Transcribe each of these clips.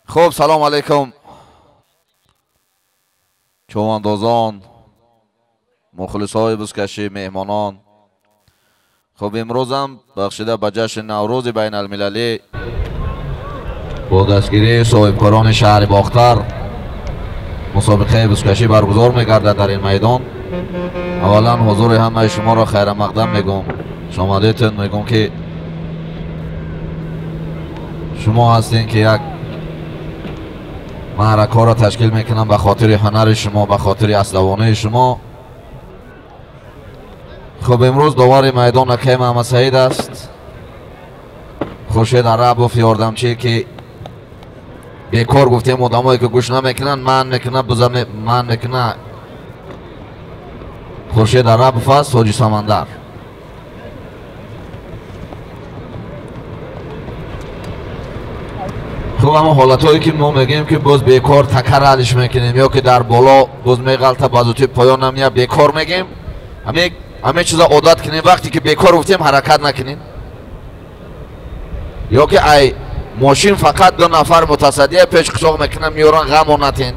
Хуб, салом алейкум чӯвандозон, мухлисҳои бузкашӣ, меҳмонон. Хуб, имрӯзам бахшида ба ҷашни Наврӯзи байналмилалӣ бо дастгирии соҳибкорони шаҳри Бохтар мусобиқаи бузкашӣ баргузор мегардад дар ин майдон. Аввалан ҳузури ҳамаи шуморо хайрамақдам мегӯм, шомадитон мегӯм, ки шумо ҳастем ки як маъракаро ташкил мекунам ба хотири ҳунари шумо, ба хотири аславонаи шумо. Хуб, имрӯз довари майдон акай Маҳмадсаид аст. Хуршед Арабов ёрдамчие ки бекор гуфтем одамое ки гӯш намекунанд, ман мекуна, буза ман мекуна. Хуршед Арабов аст, Ҳоҷи Самандар. Хуб, ҳама ҳолатҳое ки мо мегӯем ки боз бекор такар алиш мекунем ё ки дар боло боз меғалта, базути поён намея, бекор мегӯем. Ҳаме чиза одат кунем, вақте ки бекор гуфтем ҳаракат накунем. Ё ки ай мошин фақат ду нафар мутасаддия пеш қишоқ мекунам, меёран, ғамо натен.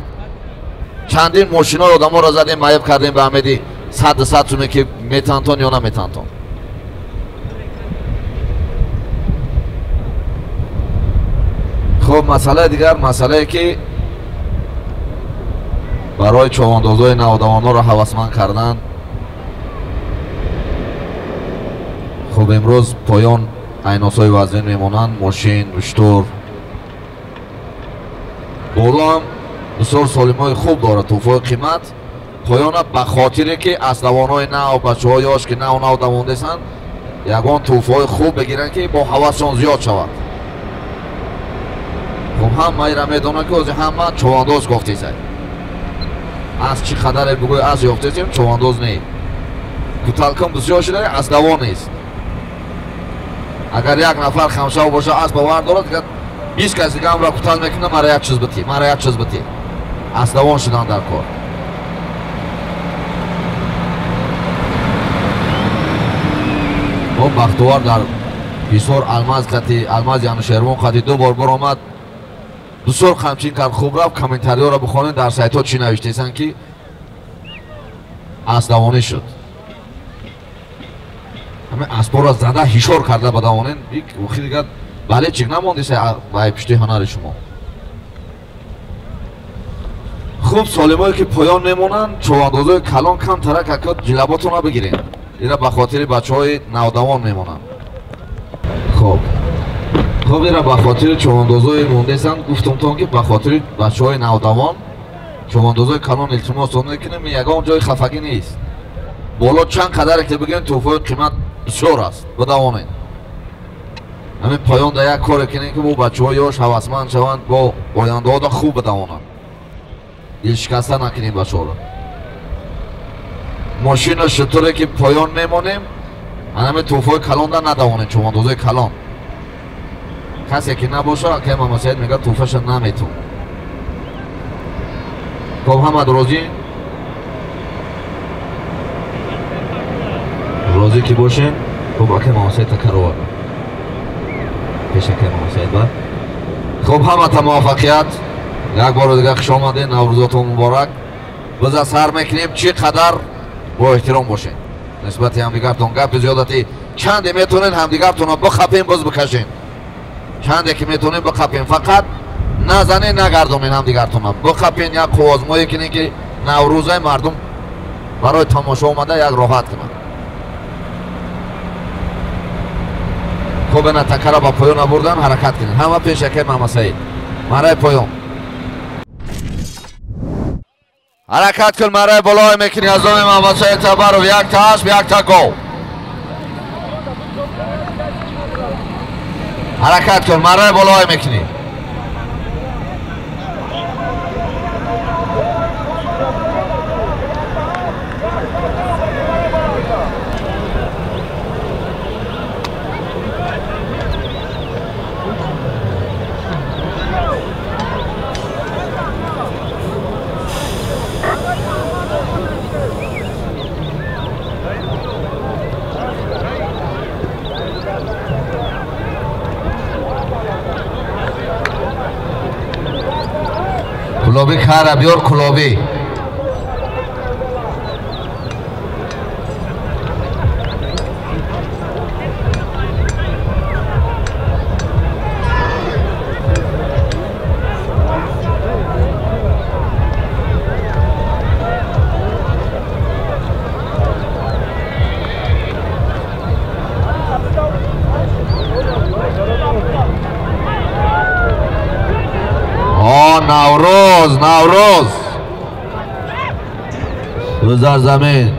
Чандин мошинои одаморо задем, маеб кардем ба ҳамеди 100 суме ки метантон ё наметантон. Хуб, масъалаи дигар, масъалае ки барои чӯвандозои навдавонҳоро ҳавасманд кардан. Хуб, имрӯз поён айносҳои вазнин мемонанд, мошин, уштур. Боло ҳам бисёр солимҳои хуб дорад, тӯҳфаҳои қимат. Поёна ба хотире ки аславонҳои нав, бачаҳои ёш ки нав нав давондесанд, ягон тӯҳфаҳои хуб бигиранд ки бо ҳавасшон зиёд шавад. Хуб, ҳама ира медонад ки ҳозир ҳама чӯвандоз гуфтесай. Аз чӣ қадаре бигӯй аз ёфтесем, чӯвандоз не. Куталкун бисёр шуда, аславон нест. Агар як нафар хамшав боша, асп бовар дорад, дигар 20 кас дига ҳамро кутал мекунад, мара як чиз битӣ, мара як чиз битӣ. Аславон шудан дар кор. Хуб, Бахтовар дар Ҳисор алмаз қати, алмаз Янушервон қати ду бор баромад. Бисёр қамчин кард, хуб рафт. Комментариёро бихонед, дар сайтҳо чӣ навиштесанд ки аславонӣ шуд. Ҳама аспоро зада ҳишор карда ба давонен, охи дигар бале чик намондиса ба пишти ҳунари шумо. Хуб, солимое ки поён мемонанд, чӯвандозои калон камтарак ака ҷилаботонро бигирен. Ира ба хотири бачаҳои навдавон мемонанд. Хуб, хуб, ира ба хотири чӯвандозои мондесанд, гуфтумтон ки ба хотири бачаҳои навдавон чӯвандозои калон илтимос мекунем, ягон ҷои хафагӣ нест. Боло чанд қадаре ки бигӯем тӯҳфаҳои қимат бисёр аст, бидавонед. Ҳамин поён да як коре кунем ки бо бачаҳои ёш ҳавасманд шаванд, бо ояндаҳода хуб бидавонанд. Дилшикаста накунем бачаҳоро. Мошину шутуре ки поён мемонем, ҳамин тӯҳфаҳои калонда надавонем, чӯвандозои калон. Касе ки набоша, акай Маҳмадсаид мегӯяд тӯҳфаша наметун. Хуб, ҳамат розӣ? Розӣ ки бошем, хуб, акай Маҳмадсаид такар овард. Пеш акай Маҳмадсаид бар. Хуб, ҳамата муваффақият. Як бори дигар хуш омадед, Наврӯзотон муборак. Биза сар мекунем, чӣ қадар бо эҳтиром бошед нисбати ҳамдигартон. Гапи зиёдати чанде метавонед ҳамдигартонро бихапем, боз бикашем. Чанде ки метавонед бихапем, фақат назанед, нагардонед ҳамдигартонро. Бихапен, як қуввозмоӣ кунед ки Наврӯзаи мардум барои тамошо омада як роҳат кунад. Хуб, ина такара ба поён абурдан, ҳаракат кунед. Ҳама пеш акай Маҳмадсаид. Мараи поён. Ҳаракат кун, мараи болои мекунӣ аз номи Маҳмадсаид Табаров, як та асп, як та гов. Ҳаракат кун, мараи болои мекунӣ. Кулоби кара биёр кулоби. Наврӯз, Наврӯз. Рӯзар замин.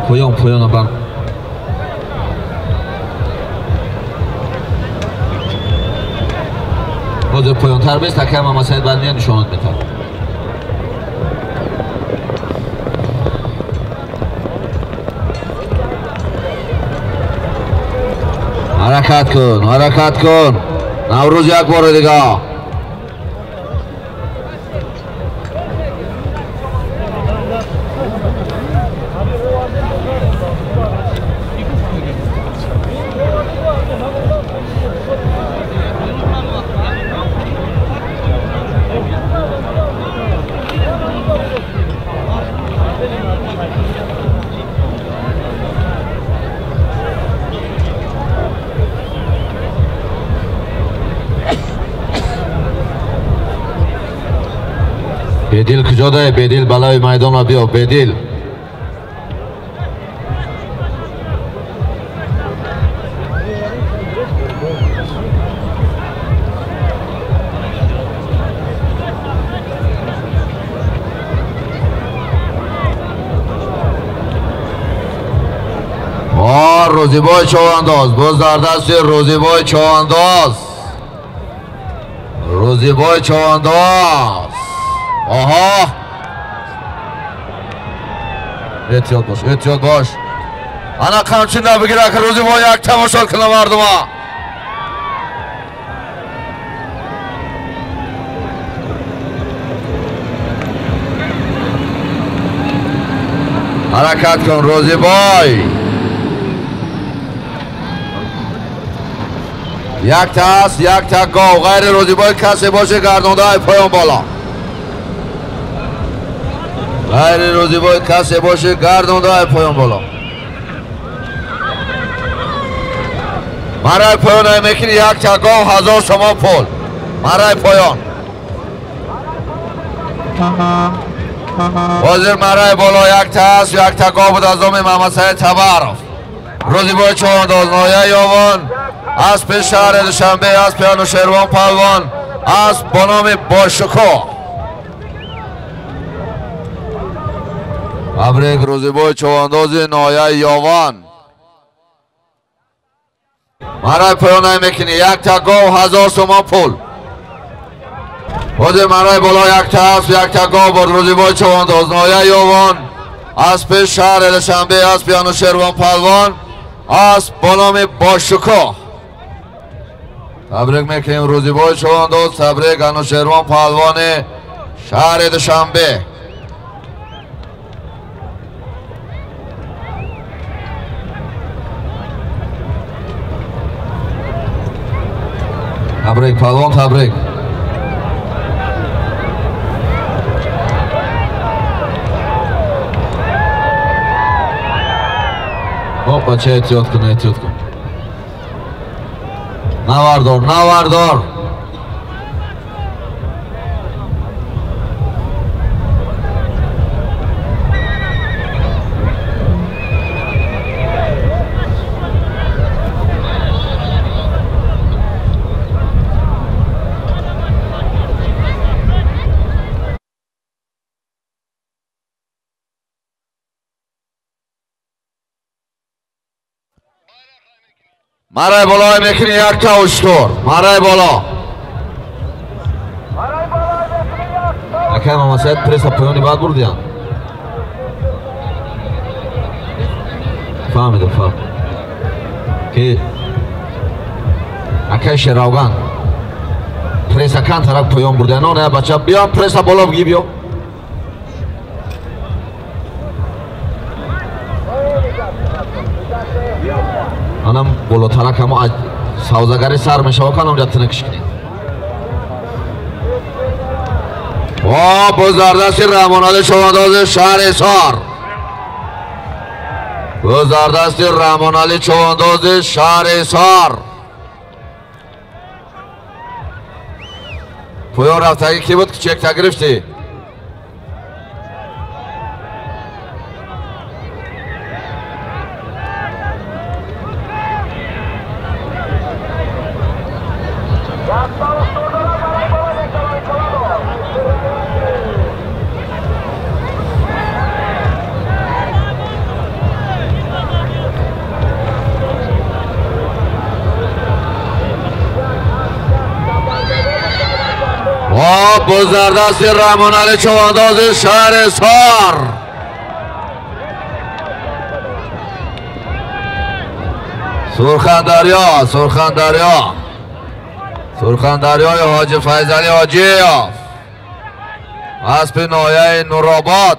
Поён, поён бар. Ҳозир поёнтар бест, акай Мамасаид баъд меяд нишонат метавад. Ҳаракат кун, ҳаракат кун. Наврӯз як бори дига. Бедил куҷо дае? Бедил балаи майдонро биё, Бедил. Рӯзибой Човандоз, боз дар дасти Рӯзибой Човандоз. Рӯзибой Човандоз. Оҳо! Эҳтиёт бош, эҳтиёт бош. Ана қамчин набигир, ака Рӯзибой як тамошо кунам мардума. Ҳаракат кун Рӯзибой. Якта аст, якта гов. Ғайри Рӯзибой касе боше гардондаи поён боло. Ғайри Рӯзибой касе боше гардондаи поён боло. Марай поён ай мекунӣ якта гов 1000 сомон пул. Марай поён. Ҳозир марай боло якта аст, якта гов буд аз номи Мамадсаид Табаров. Рӯзибой Човандоз, ноҳияи Ёвон, аспи шаҳри Душанбе, аспи Анушервон Палвон, асп бо номи Бошукӯҳ. Табрик Рӯзибой Човандози ноҳияи Ёвон. Марай поён ай мекунӣ якта гов 1000 сомон пул. Ҳозир марай боло якта асп, якта гов буд. Рӯзибой Човандоз, ноҳияи Ёвон, аспи шаҳри Душанбе, аспи Анушервон Палвон, асп бо номи Бошукӯҳ. Табрик мекунем Рӯзибой Човандоз, табрик Анушервон Палвони шаҳри Душанбе. Табрик Палвон, табрик. Хоп, бача, эҳтиёт кун, эҳтиёт кун. Навардор, навардор. Марай боло мекунӣ якта уштур. Марай боло. Акай Мамадсаид пресса поёни баъд бурдиян. Фаҳмидам, фаҳм. Ки акай Шеравган преса кан тарак поён бурда. Но не бача, биё преса боло бигӣ биё. Анам болотарак ҳамо савзагари сар мешава, канам ҷа тинакиш кунед. О, боз дар дасти Раҳмонали Човандози шаҳри Ҳисор. Боз дар дасти Раҳмонали Човандози шаҳри Ҳисор. Поён рафтагӣ ки буд, ки чекта гирифтӣ? باز در دست رحمانعلی چوبانداز شهر حصار. سرخندریا، سرخندریا، سرخندریای حاج فیضعلی حاجی‌اف، اسب ناحیه نورآباد.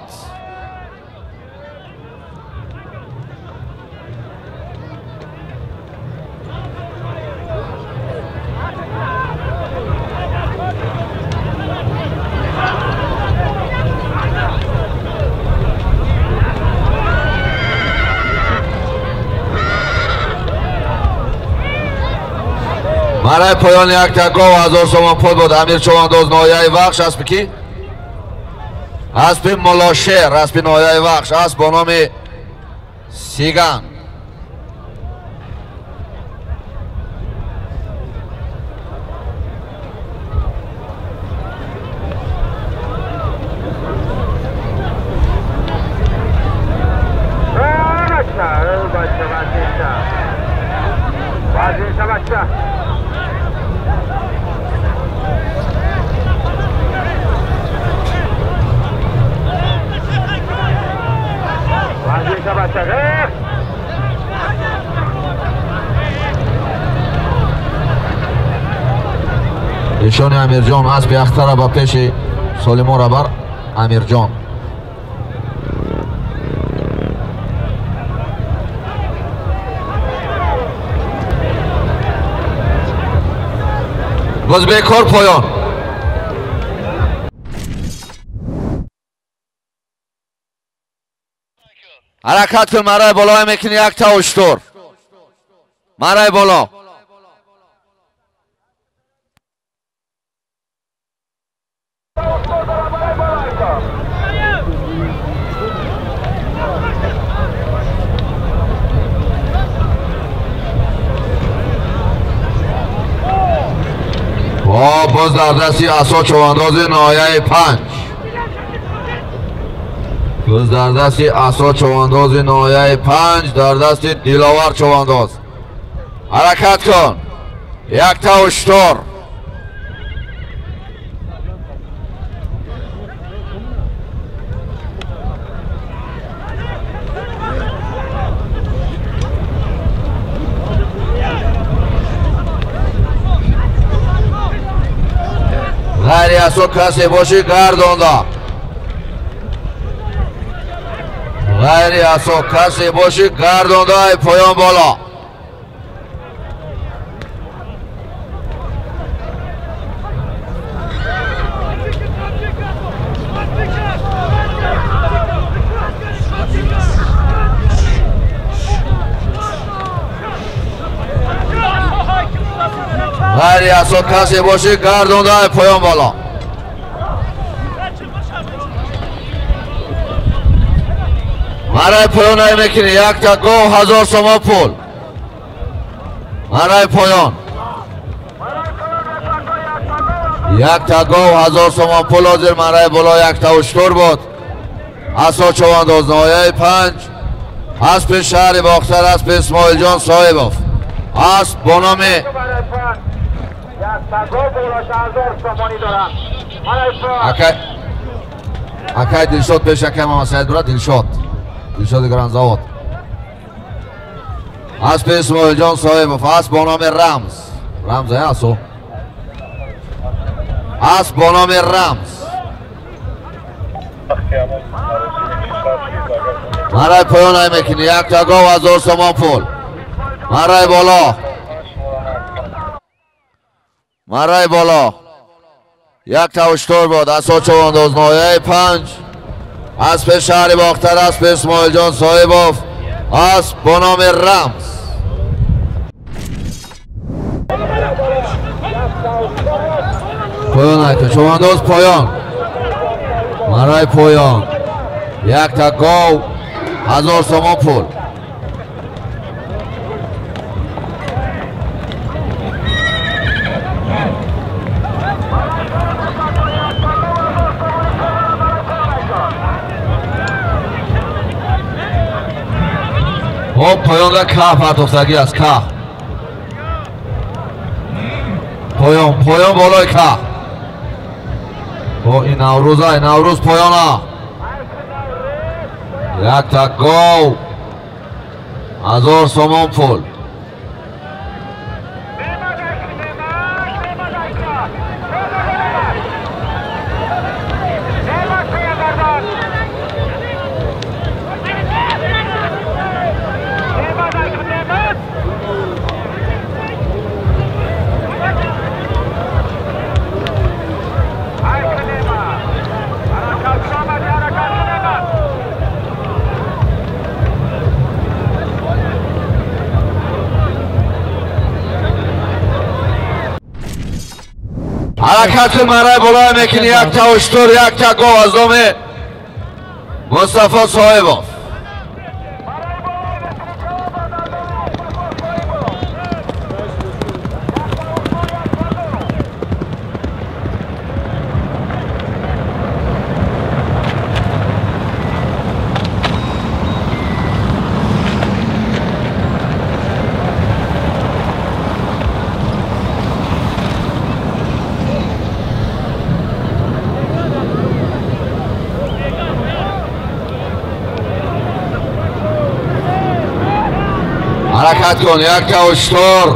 برای پایان یک تکا و 1000 سومان پول بود. امیر چوبانداز ناحیه وخش، اسب کی؟ اسب ملاشر، اسب ناحیه وخش، اسب با نام سیگان. ایشان امیرجان اسب اختر با پیش سلیمان ربر امیرجان. باز بیکار پایان. حرکت کن مرای بالا میکنی یک تا اشتر. مرای بالا. باز در دستی عصا چوبانداز ناحیه 5. باز در دستی عصا چوبانداز ناحیه 5 در دست دلاور چوبانداز. حرکت کن. یک تا اشتر. غیر از تو کسی باشی گردانده. غیر از تو کسی باشی گردانده. ای پایان بالا. غیر از تو کسی باشی گردانده. ای پایان بالا. مرای پایان نمیکنی یک تا گو 1000 سومان پول. مرای پایان یک تا گو 1000 سومان پول حاضر. مرای بالا یک تا اشتر بود. عصا چوبانداز ناحیه 5 اسب شهر باختر، اسب اسماعیل جان صاحبов، اسب با نام اکای دلشاد پیش اکای محمد سید براد. دلشاد، دلشاد گرانزاوت. Аспи Исмоилҷон Соҳибов, асп бо номи Рамз. Рамз асо. Асп бо номи Рамз. Марай поён ай мекунӣ, якта гов 1000 сомон пул. Марай боло. Марай боло. Якта уштур буд, асо чавандоз ноҳияи 5. Аспи шаҳри Бохтар, аспи Исмоилҷон Соҳибов, асп бо номи Рамз. Поён айкун, чавандоз поён. Марай поён. Якта гов 1000 сомон пул. Хоб, поёнда каҳ партофтагӣ аст, каҳ. Поён, поён болои каҳ. О, ин Наврӯза, ин Наврӯз поёна. Якта гов 1000 сомон пул. Ҳаракат кун, марай болоя мекунӣ, якта уштур, якта гов аз номи Мустафо Соҳибов. Ҳаракат кун, якта уштур,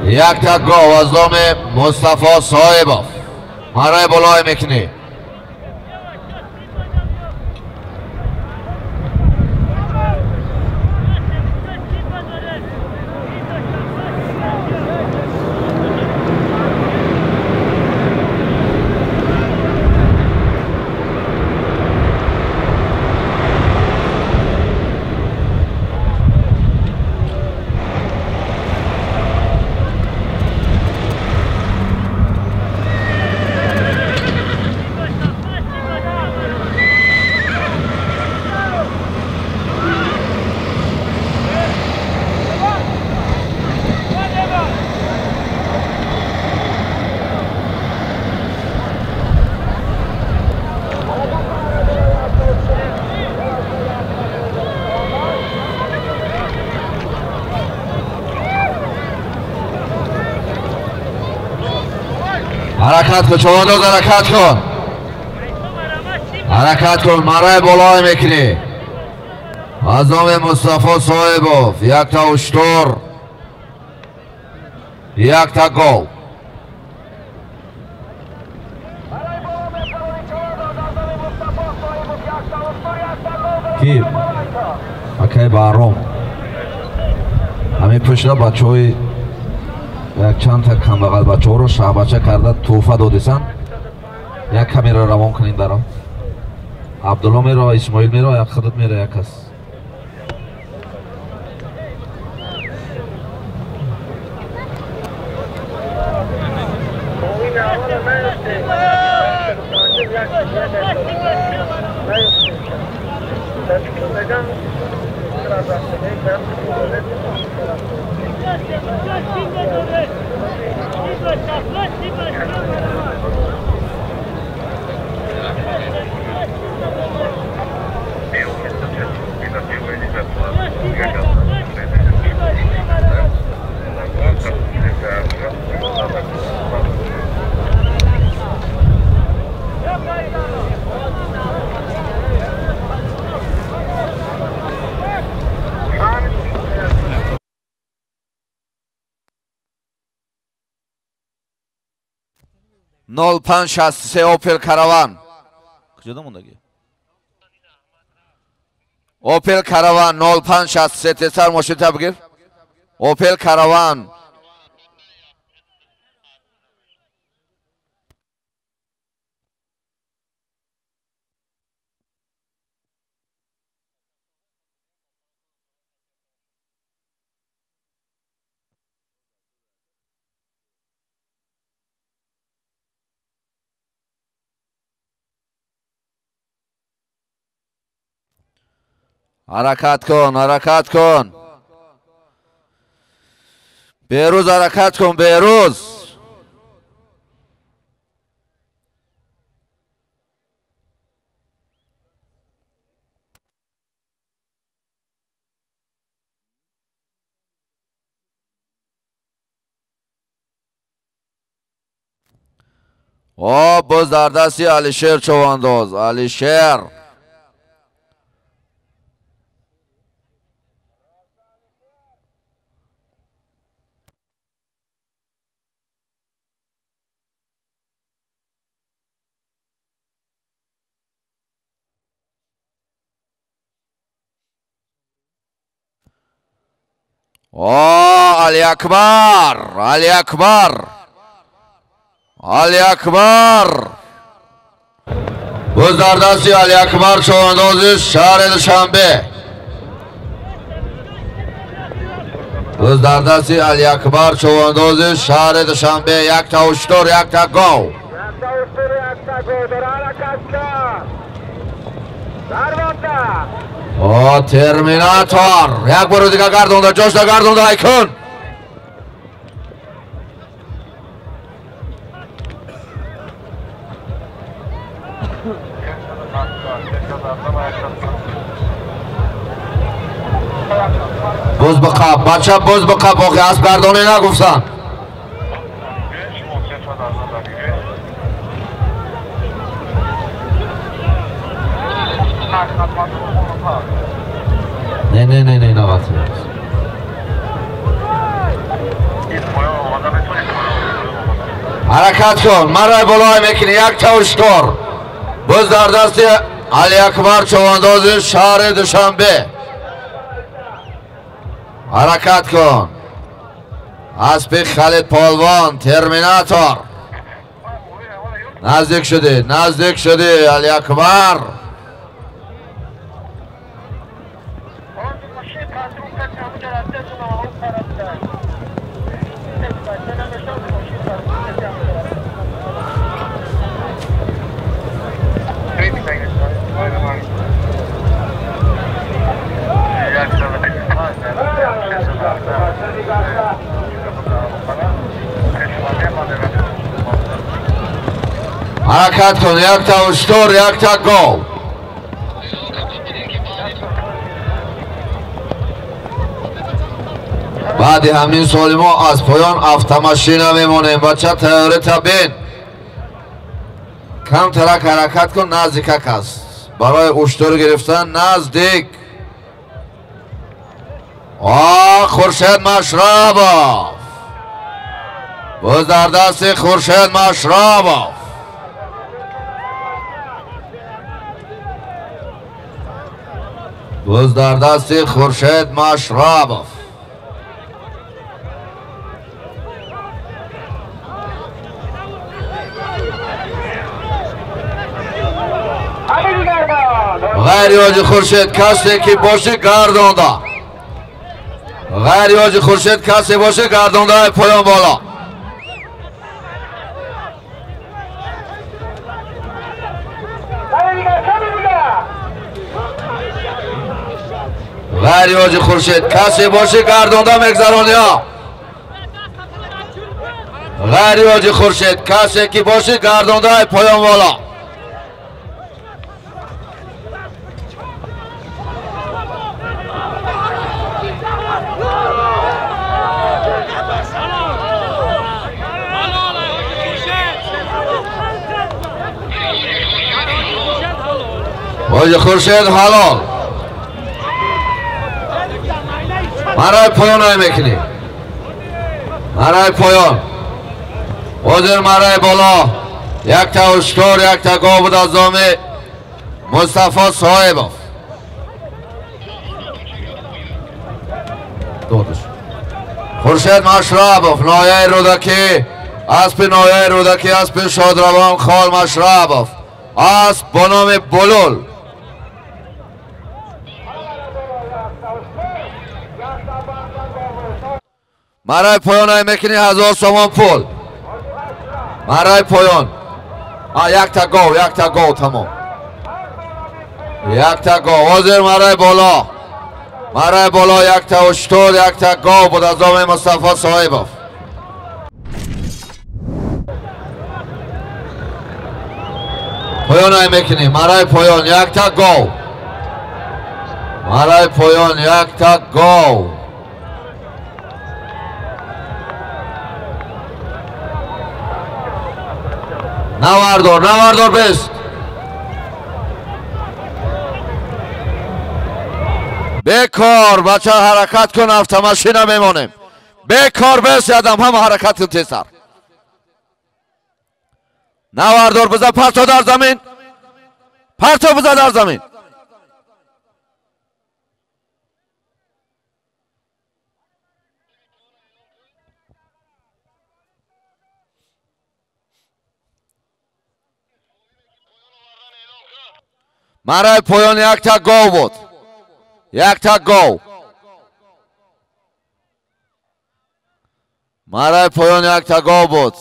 якта гов аз номи Мустафо Соҳибов. Марай болоя мекунӣ. Ҳаракат кун, чавандоз, ҳаракат кун. Ҳаракат кун, марай болоя мекунӣ. Аз номи Мустафо Соҳибов, якта уштур, якта гов. Ки акай Баҳром ҳамин пушта бачаҳои якчандта камбағал бачаҳоро шаҳбача карда тӯҳфа додисан. Як камера равон кунин даро. Абдулло мерава, Исмоил мерава, як худат мера, як кас. 0563 Опел Караван. Куҷода мондагӣ? Опел Караван 0563 тезтар мошинта бигир. Опел Караван. Ҳаракат кун, ҳаракат кун. Берӯз ҳаракат кун, Берӯз. О, боз дар дасти Алишер човандоз, Алишер. О, Алиакбар, Алиакбар, Алиакбар. Боз дар дасти Алиакбар човандози шаҳри Душанбе. Боз дар дасти Алиакбар човандози шаҳри Душанбе. Якта уштур, якта гов. О, Терминатор. Як бори дига гардонда, ҷошда гардонда, айкун. Боз биқаб, бача, боз биқаб, охи асп гардонӣ нагуфтан. Не, не, не, не, нават. Ҳаракат кун, марай болой мекунӣ, якта уштур. Боз дар дасти Алиакбар човандози шаҳри Душанбе. Ҳаракат кун. Аспи Халид Полвон, Терминатор. Наздик шудӣ, наздик шудӣ, Алиакбар. Ҳаракат кун, якта уштур, якта гов. Баъди ҳамин соли мо аз поён автомашина мемонем. Бача, тайёрита бин. Камтарак ҳаракат кун, наздикак аст. Барои уштур гирифтан наздик. О, Хуршед Машрабов. Боз дар дасти Хуршед Машрабов. Боз дар дасти Хуршед Машрабов. Ғайри ҳоҷи Хуршед касе ки боши гардонда. Ғайри ҳоҷи Хуршед касе боши гардонда поён боло. Ғайри ҳоҷи Хуршед касе боши гардонда мегзаронӣ. Ғайри ҳоҷи Хуршед касе ки боши гардонда поён боло. ҳоҷи Хуршед ҳалол. Марай поён ай мекунӣ. Марай поён. Ҳозир марай боло. Якта уштур, якта гов буд аз номи Мустафо Соҳибов. Додаш. Хуршед Машрабов, ноҳияи Рӯдакӣ, аспи ноҳияи Рӯдакӣ, аспи шодравон Хол Машрабов, асп бо номи Булул. Мараи поён ай мекунӣ 1000 сомон пул. Мараи поён. Якта гов, якта гов, тамом. Якта гов. Ҳозир мараи боло. Мараи боло якта уштур, якта гов буд аз номи Мустафо Соҳибов. Поён ай мекунӣ, мараи поён якта гов. Мараи поён якта гов. Навардор, навардор бест. Бекор, бача ҳаракат кун, автомашина мемонем. Бекор бест, ядам ҳама ҳаракат кун тезтар. Навардор биза, парто дар замин. Парто биза дар замин. Мараи поён якта гов буд. Якта гов. Мараи поён якта гов буд.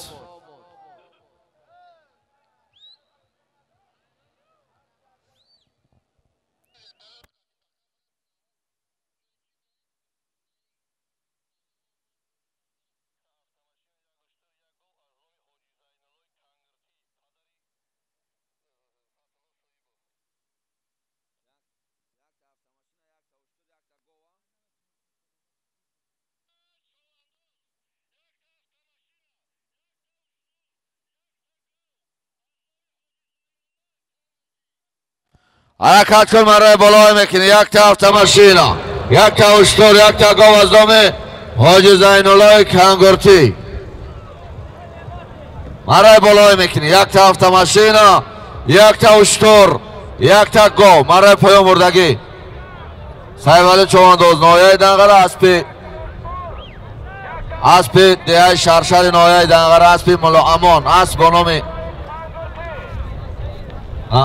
Ҳаракат кун, мараи боло мекунӣ. Якта автомашина, якта уштур, якта гов аз номи Ҳоҷи Зайнуллои Кангуртӣ. Мараи боло мекунӣ. Якта автомашина, якта уштур, якта гов. Мараи поён бурдагӣ. Сайвали Човандоз, ноҳияи Данғара, аспи деҳаи Шаршари ноҳияи Данғара, аспи Муллоамон, асп бо номи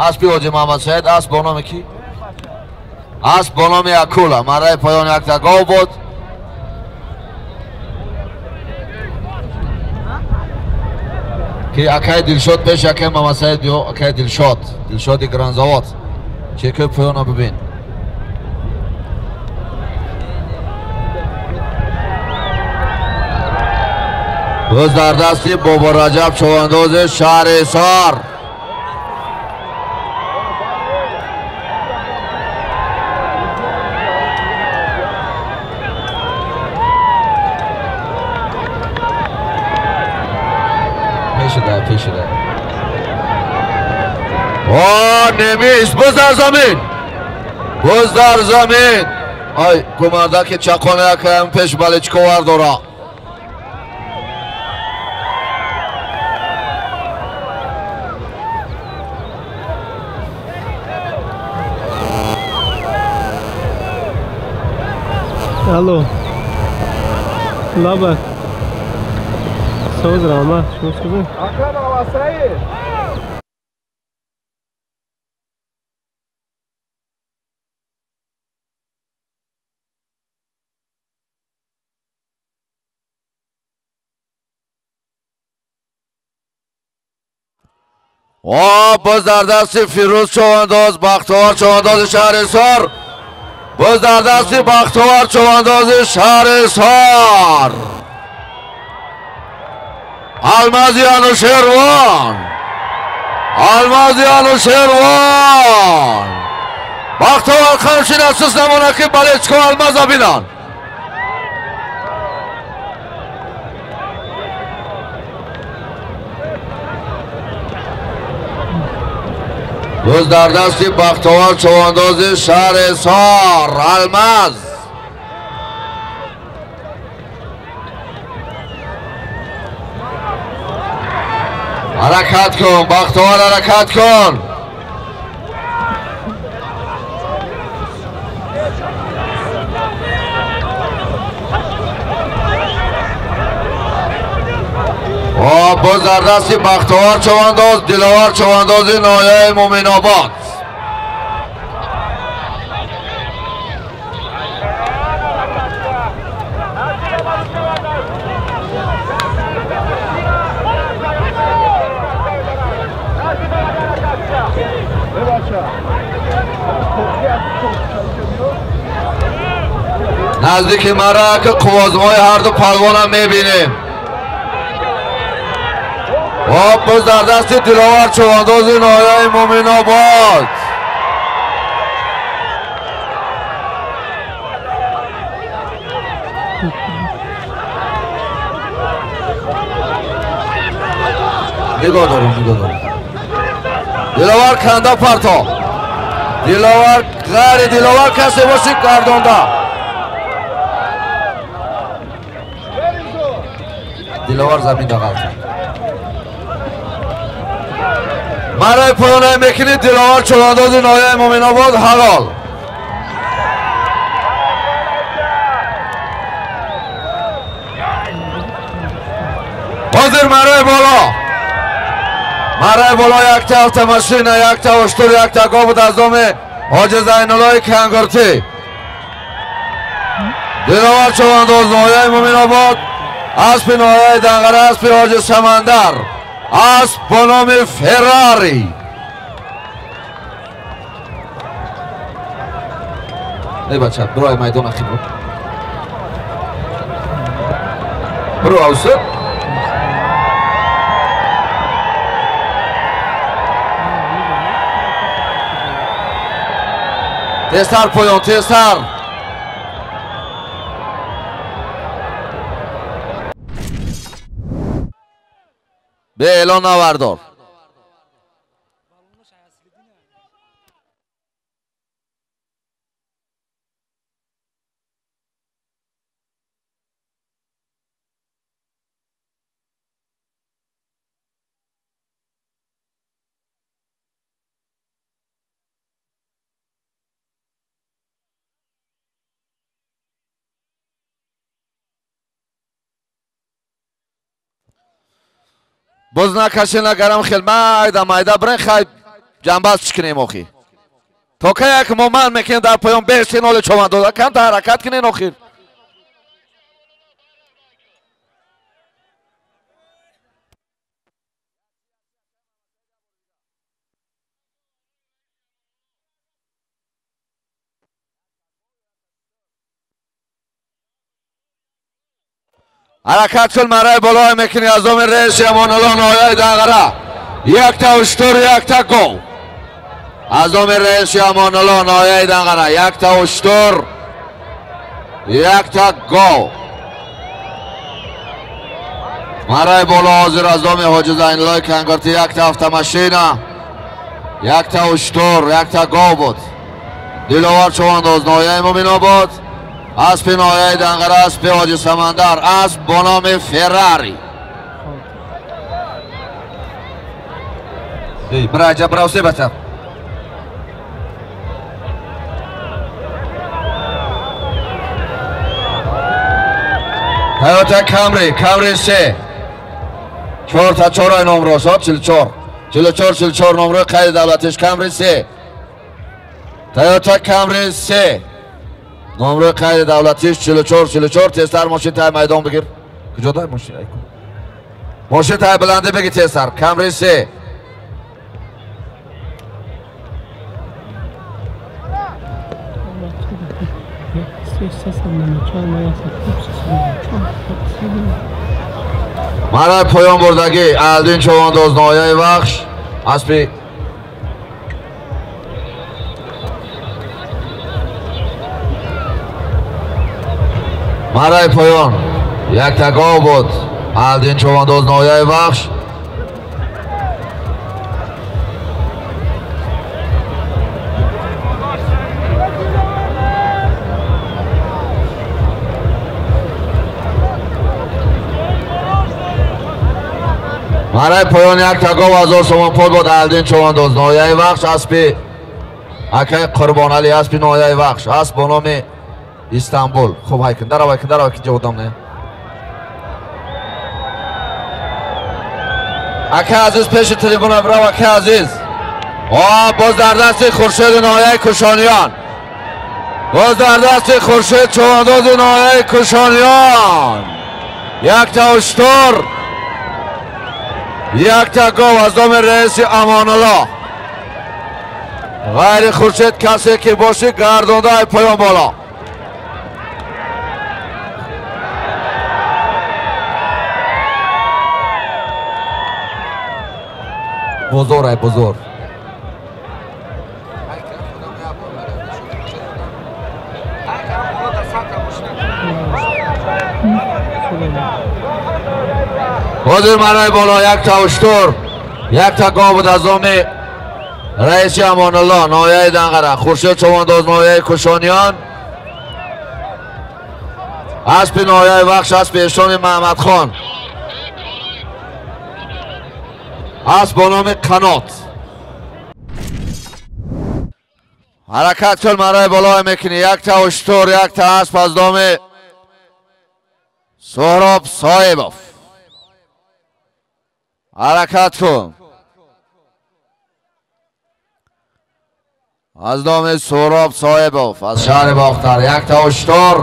аспи Ҳоҷи Муҳаммадсаид, асп бо номи ки? Асп бо номи Акула. Мараи поён якта гов буд. Ки акаи Дилшод пеш акаи Муҳаммадсаид биё, акаи Дилшод, Дилшоди Гранзавод. Чекои поёна бибин. Боз дар дасти Бобо Раҷаб Човандози шаҳри Ҳисор. Пешида. О, немис, боз дар замин. Боз дар замин. Ай, командаки чақона якам пеш балечко вардора. Алло. Лаба. Соз рама, шумо созед? О, боз дар дасти Фирӯз Човандоз, Бахтовар Човандози шаҳри Ҳисор. Боз дар дасти Бахтовар Човандози шаҳри Ҳисор. Алмази Анушервон, Алмази Анушервон. Бахтовар қамшин асос намона ки балечко алмаза бинанд. Боз дар дасти Бахтовар Човандози шаҳри Ҳисор алмаз. Ҳаракат кун, Бахтовар, ҳаракат кун. Боз дар дасти Бахтовар човандоз, Диловар човандози ноҳияи Муъминобод. Наздики марак қуввозмои ҳарду палвонам мебинем. Боз дар дасти Диловар човандози ноҳияи Муъминобод. Нигоҳ дорем, нигоҳ дорем. Диловар канда парто. Диловар ғайри Диловар касе боши гардонда. Диловар замин дағалта. Барои поёнаи мекунӣ Диловар човандози ноҳияи Муъминобод ҳалол. Ҳозир марои боло. Марои боло якта автомашина, якта уштур, якта гов буд аз доми Ҳоҷи Зайнуллои Кангуртӣ. Диловар човандоз ноҳияи Муъминобод, аспи ноҳияи Данғара, аспи Ҳоҷи Самандар, асп бо номи Феррари. Эй бача, биро майдон ахи бро. Биро авсу. Тезтар поён, тезтар. Беэлон навардор. Боз накашен агарам хел майда майда бирен, хай ҷанбаз чӣ кунем охир? То кай як мо ман мекунем дар поён бесен оли човандоза, камта ҳаракат кунен охир. Ҳаракат кун, мараи болое мекунӣ аз доми реиси Амонулло ноҳияи Данғара. Якта уштур, якта гов. Аз доми реиси Амонулло ноҳияи Данғара, якта уштур, якта гов. Мараи боло ҳозир аз доми Ҳоҷи Зайнуллои Кангуртӣ якта автомашина, якта уштур, якта гов буд. Диловар човандоз ноҳияи Муъминобод, аспи ноҳияи Данғара, аспи Ҳоҷи Самандар, асп бо номи Феррари. Бираҷа, бирав се бача. Тойота Камри, Камри се. Чорта чорай номрош, 44. 44, 44 номрои қайди давлатиш Камри се. Тойота Камри се. Номрои қайди давлатиш 44, 44. Тезтар мошин тай майдон бигир. Куҷо дай мошин? Мошин тай баландӣ бигир тезтар. Камри се. Мараи поён бурдагӣ Алдин човандоз ноҳияи Вахш, аспи мараи поён якта гов буд. Алдин човандоз ноҳияи Вахш. Барои поён як та гов 1000 сомон пул буд. Аҳлиддин Чувандоз ноҳияи Вахш, аспи акай Қурбоналӣ, аспи ноҳияи Вахш, асп бо номи Истанбул. Хуб, ҳайкун дарав, ҳайкун дарав, ки ҷаводам не. Акай азиз, пеши трибуна бирав, акай азиз. Боз дар дасти Хуршеди ноҳияи Кушониён, боз дар дасти Хуршед Чувандози ноҳияи Кушониён. Якта уштур, якта гов аз номи раиси Амонуллоҳ. Ғайри Хуршед касе ки бошӣ, гардонда ай поён боло. Бозор ай бозор. Ҳозир мараи боло якта уштур, якта гов буд аз номи раиси Амонуллоҳ ноҳияи Данғара, Хуршед Чувандоз ноҳияи Кушониён, аспи ноҳияи Вахш, аспи эшони Маҳмадхон, асп бо номи Қанот. Ҳаракат кун, мараи боло мекунӣ. Якта уштур, якта асп аз номи Суҳроб Соҳибов. Ҳаракат кун, аз номи Суҳроб Соҳибов аз шаҳри Бохтар. Якта уштур,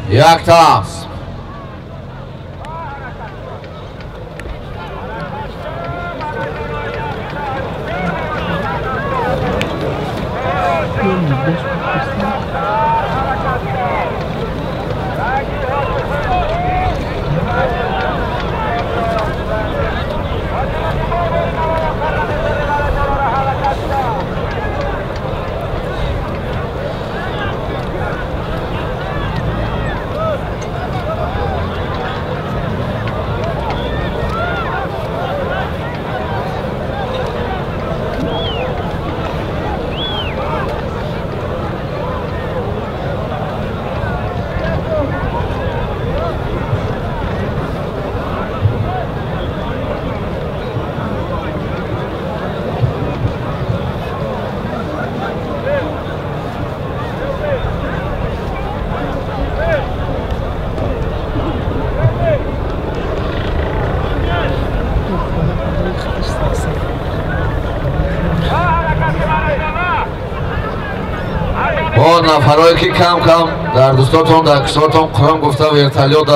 якта асп. Нафарое ки кам-кам дар дӯстотон, дар кишвартон Қуръон гуфта вертолёт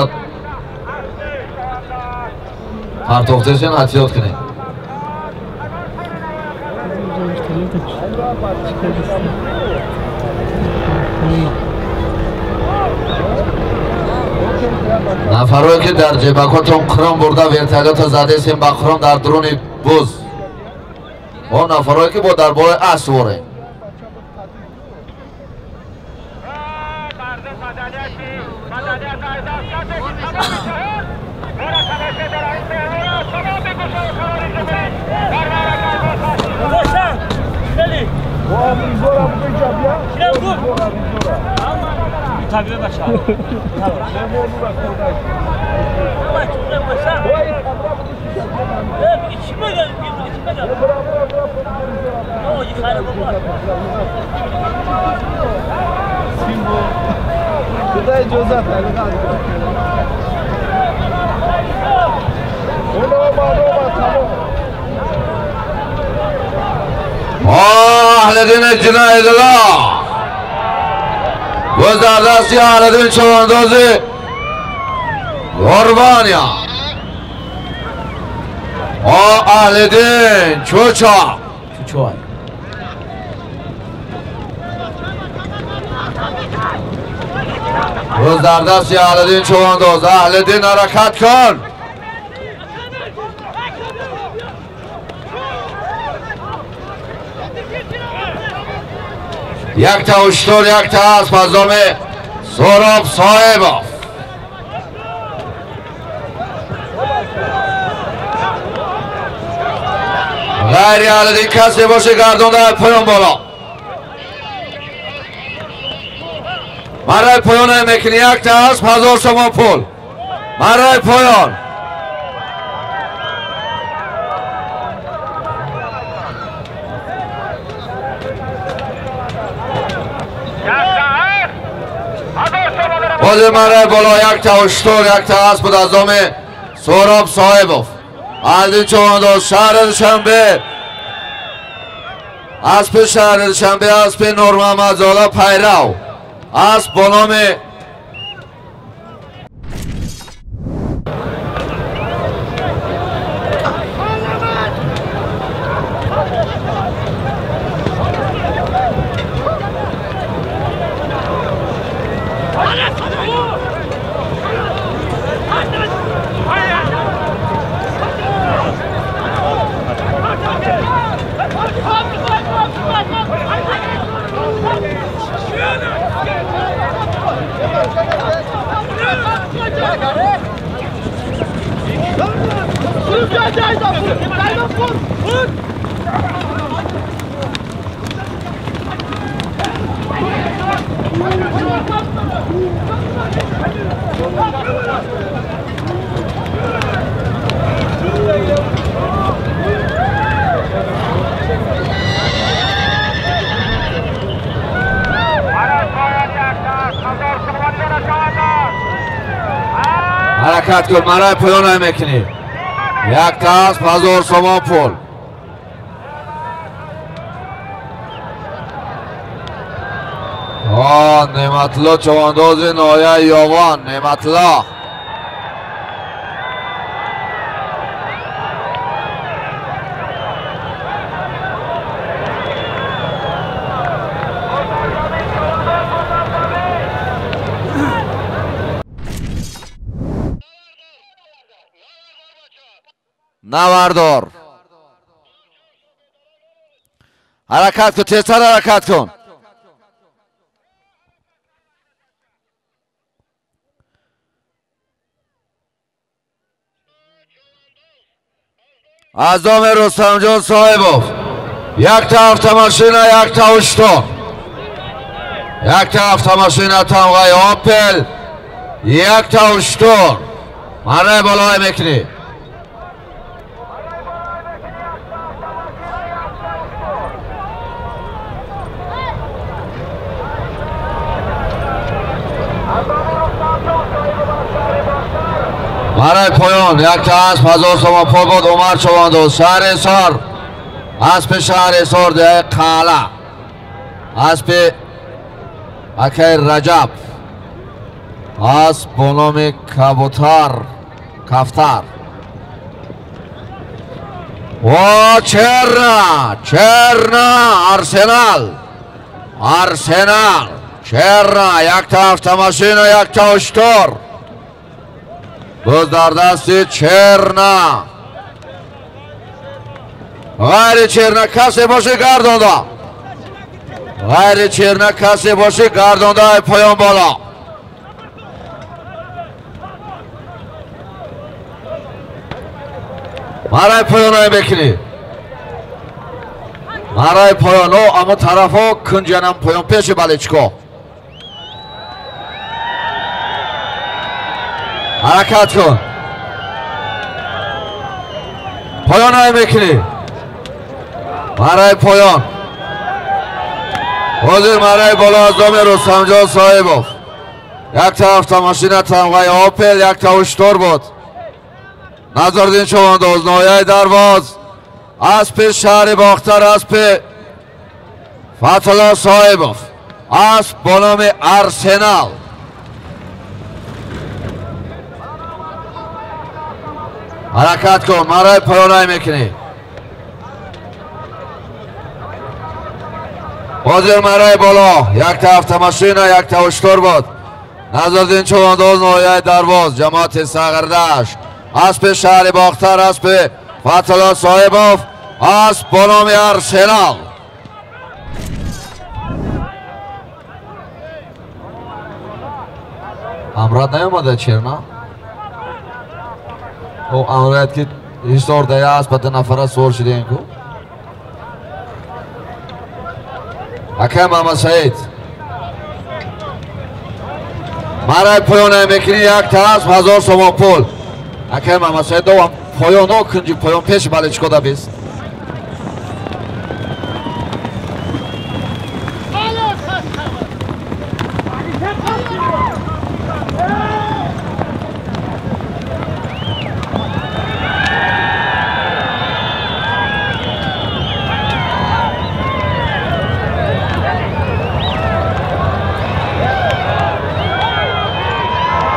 партофтесен, эҳтиёт кунед. Нафарое ки дар ҷебакотон Қуръон бурда вертолёта задесен ба Қуръон дар дуруни буз, он нафарое ки бо дар болои асп воред. Аҳлиддин Ҷиноятуллоҳ боз дар дасти Аҳлиддин Чувандози Қурбония. Аҳлиддин Чуча Чучой. Боз дар дасти Аҳлиддин Чувандоз. Аҳлиддин, ҳаракат кун. Якта уштур, якта асп аз номи Суҳроб Соҳибов. Ғайри Аҳлиддин касе боше, гардонда поён боло. Барои поён мекунӣ якта асп, 1000 сомон пул. Барои поён. Ҳозир мараи боло якта уштур, якта асп буд аз номи Сӯроб Соҳибов. Аз ин човандоз шаҳри Душанбе, аспи шаҳри Душанбе, аспи Нурмуҳаммадзода Пайрав, асп бо номи ҳаракат кун, мараи поён мекунӣ. Якта асп, 1000 сомон пул. Неъматулло човандози ноҳияи Ёвон, Неъматулло. Навардор. Ҳаракат кун, тезтар ҳаракат кун. Аз номи Рустамҷон Соҳибов якта автомашина, якта уштур. Якта автомашина тамғаи Опел, якта уштур. Мараи болои мекунӣ. Мараи поён якта асп, 1000 сомон пул буд. Умар Човандоз, шаҳри Ҳисор, аспи шаҳри Ҳисор, деҳаи Қалъа, аспи акаи Раҷаб, асп бо номи Кабутар, Кафтар. О, Черна, Черна, Арсенал, Арсенал, Черна, якта автомашина, якта уштур. Боз дар дасти Черна. Ғайри Черна касе боши гардонда. Ғайри Черна касе боши гардонда, ай поён боло. Мараи поён ай мекунӣ. Мараи поён, о, аммо тарафо кунҷанам поён пеши баличко. Ҳаракат кун. Поён ай мекунӣ. Мараи поён. Ҳозир мараи боло аз номи Рустамҷон Соҳибов. Якта автомашина тамғаи Опел, якта уштур буд. Назардин Човандоз, ноҳияи Дарвоз, аспи шаҳри Бохтар, аспи Фатҳулло Соҳибов, асп бо номи Арсенал. Ҳаракат кун, мараи поёнай мекунӣ. Ҳозир мараи боло якта автомашина, якта уштур буд. Назардин Човандоз, ноҳияи Дарвоз, ҷамоати Сағирдашт, аспи шаҳри Бохтар, аспи Фатҳулло Соҳибов, асп бо номи Арсенал. Амрад наёмада Черна? О, амрад ки Ҳисор дая асп ба ду нафара сувор шудем ку. Акай Муҳаммадсаид, мараи поёнай мекунӣ, якта асп, 1000 сомон пул. Акай Муҳаммадсаид, поён, о, кунҷи поён пеши баличко да бист.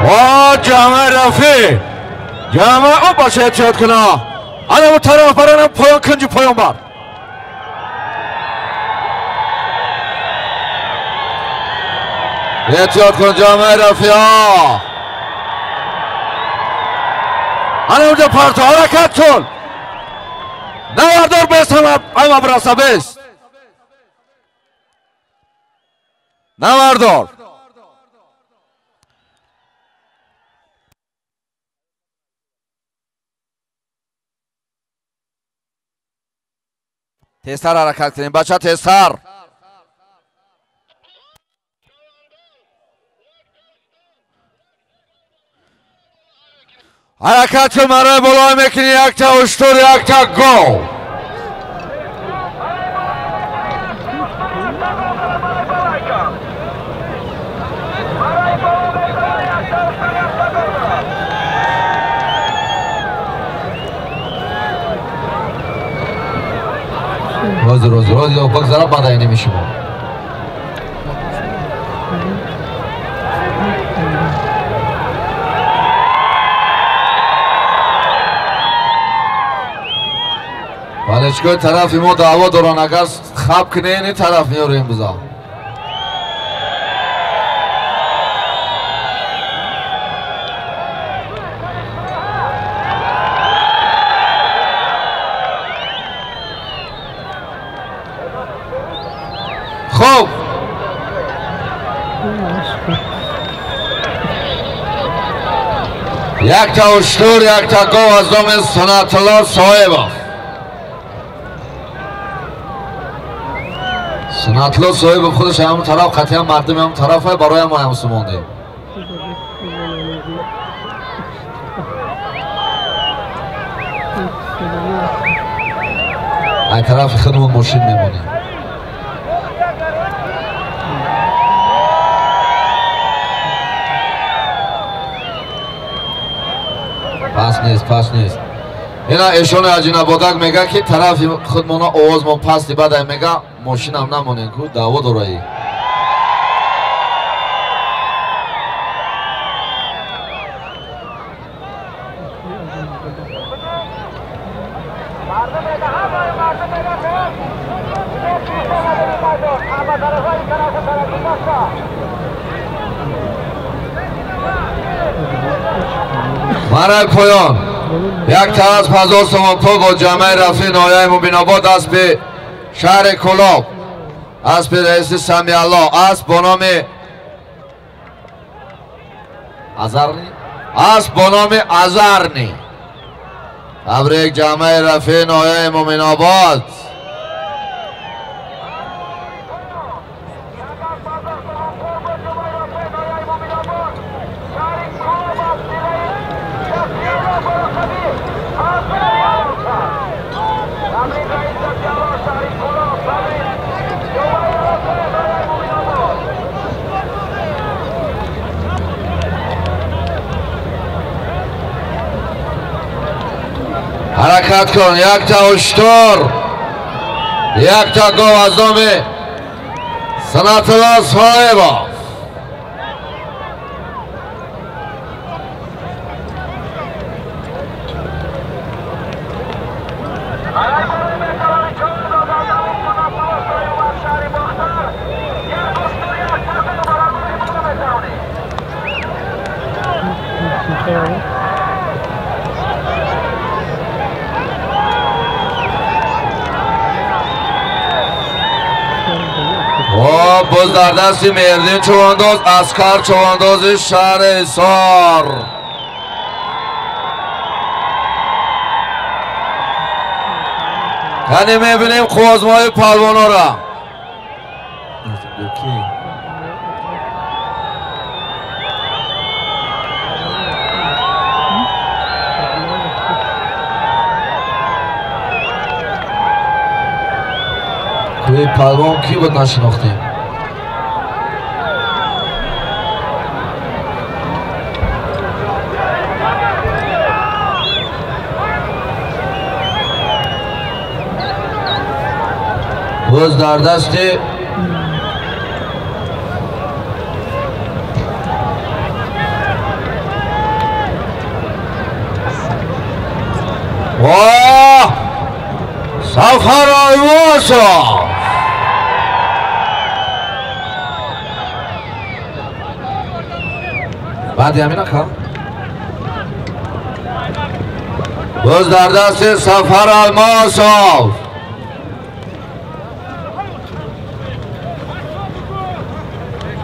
О, ҷамъаи Рафеъ! Ҷамъа о бача эҳтиёт куна. Ана бу тараф баранам поён кунҷи поён бар. Эҳтиёт кун ҷамъаи Рафеъ. Ана унҷа парто ҳаракат кун. Навардор бест ҳама бираса бест. Навардор. Тезтар ҳаракат кунем бача, тезтар. Ҳаракат кун, барои боло мекунӣ якта уштур, якта гов. Роз роз роз бигзара бадай намешумо. Балечкои тарафи мо даъво доранд, агар хаб кунед ин тараф меорем биза. Хуб. Якта уштур, якта гов аз номи Санатулло Соҳибов. Санатулло Соҳибов худаш ҳамон тараф, қатъиян мардуми ҳамон тараф барои мо ҳам сумондем. Ай тарафи худмон мошин мемонем. Пас нест, пас нест. Ина эшони Аҷинабодак мега ки тарафи худмона овозмон пасти бадай мега мошинам намонем ку даъво дораи. Марай поён. Як тараф 1000 сомон пул бо ҷамъаи Рафеъ ноҳияи Мубинобод, аспи шаҳри Кӯлоб, аспи раиси Самиалло, асп бо номи Азарни, асп бо номи Азарни. Табрик ҷамъаи Рафеъ ноҳияи Муминобод. Ҳаракат кун, якта уштур, якта гов аз номи Санатулло Соҳибов. Боз дар дасти Меҳриддин Чувандоз, Аскар Чувандози шаҳри Ҳисор. Яъне мебинем қуввозмои палвонора. Кӯи палвон кӣ буд нашинохтем. Боз дар дасти Сафар Алмосов. Баъди ҳамин ака боз дар дасти Сафар Алмосов.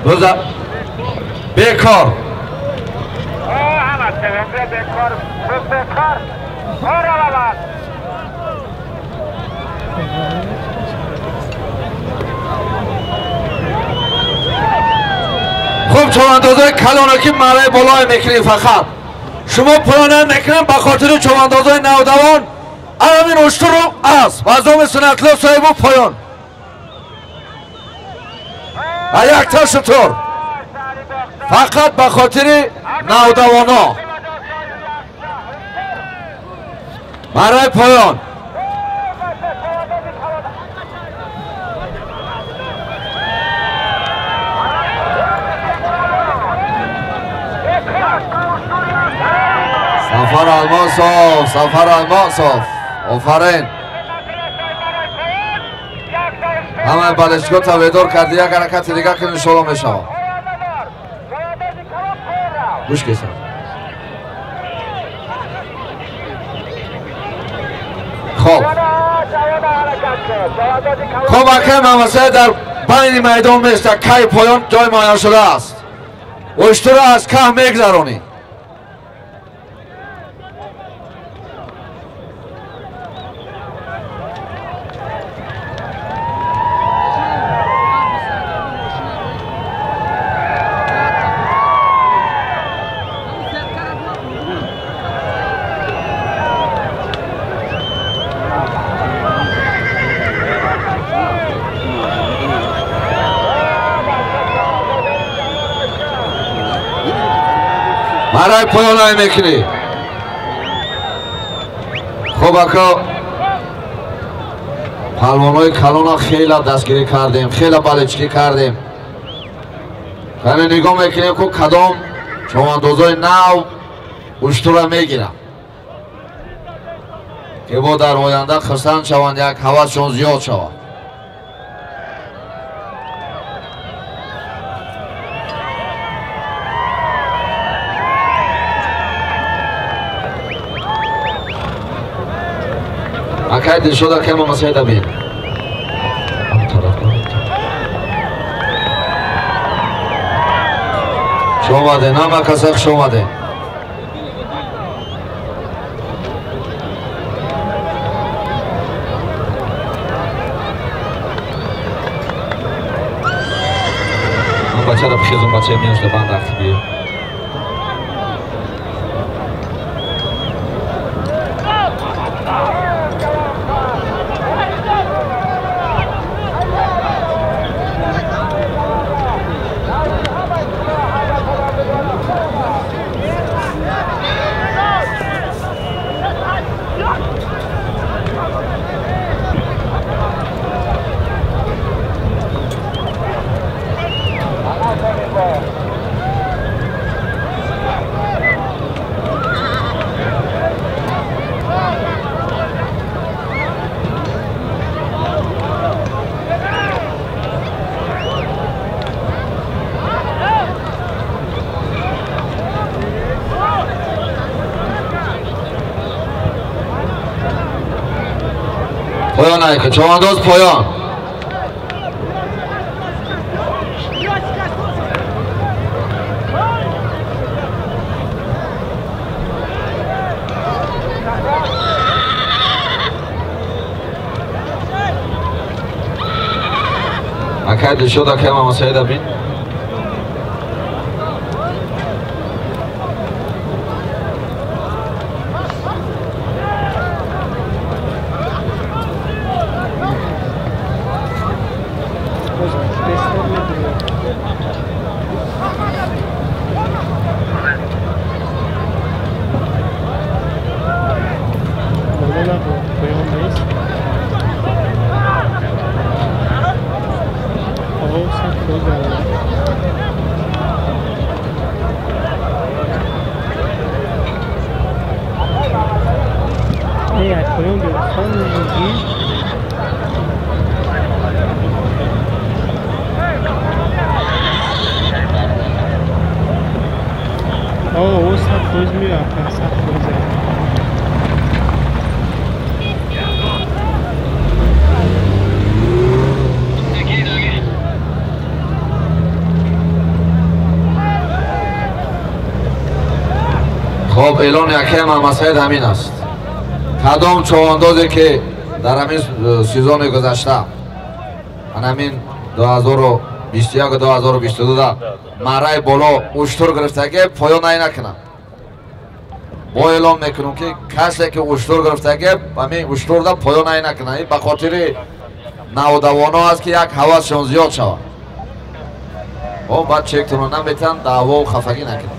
Боз бекор. Хуб, човандозои калоне ки мараи болое мекунед, фақат шумо поёна мекунед ба хотири човандозои навдавон. Ҳамин уштуру асп аз номи Сунатулло соҳибу поён а якта шутур фақат ба хотири навдавоно мараи поён. Сафар Алмосов, Сафар Алмосов, офарин. Ҳамаи балешко таведор карди, як ҳаракати дига ки иншоалло мешавад. Гӯш кесам. Хоб. Хоб, акай Мамасай дар байни майдон места, кай поён ҷой муайян шудааст. Уштура аз каҳ мегзаронӣ. Мараи поёнай мекунӣ. Хуб, ака, палвонҳои калона хела дастгирӣ кардем, хела балечкӣ кардем. Яъне нигоҳ мекунем, ку кадом човандозои нав уштура мегиранд, ки бо дар оянда хурсанд шаванд, як ҳавасшон зиёд шавад. Акай Дилшод, акай Мамасаид Амин. Хуш омадед, ҳама каса хуш омадед. Ман бачаро бихезам, бачаи меошда банд ахти биё. Поён айка, човандоз поён. Акай Дилшод, акай Мамасаид Амин. Поён нест. 100% меояд, 100%. Хоб, эълон якаи Муҳаммадсаид ҳамин аст. Кадом човандозе ки дар ҳамин сезони гузашта, ҳамин 2021 2022 мараи боло уштур гирифтаги, поён най накунам. Бо эълон мекунам ки касе ки уштур гирифтаги, ҳамин уштурда поён най накунам. Ин ба хотири навдавоно аст ки як ҳавасшон зиёд шавад. О, баъд чектонро наметан, даъвову хафагӣ накунам.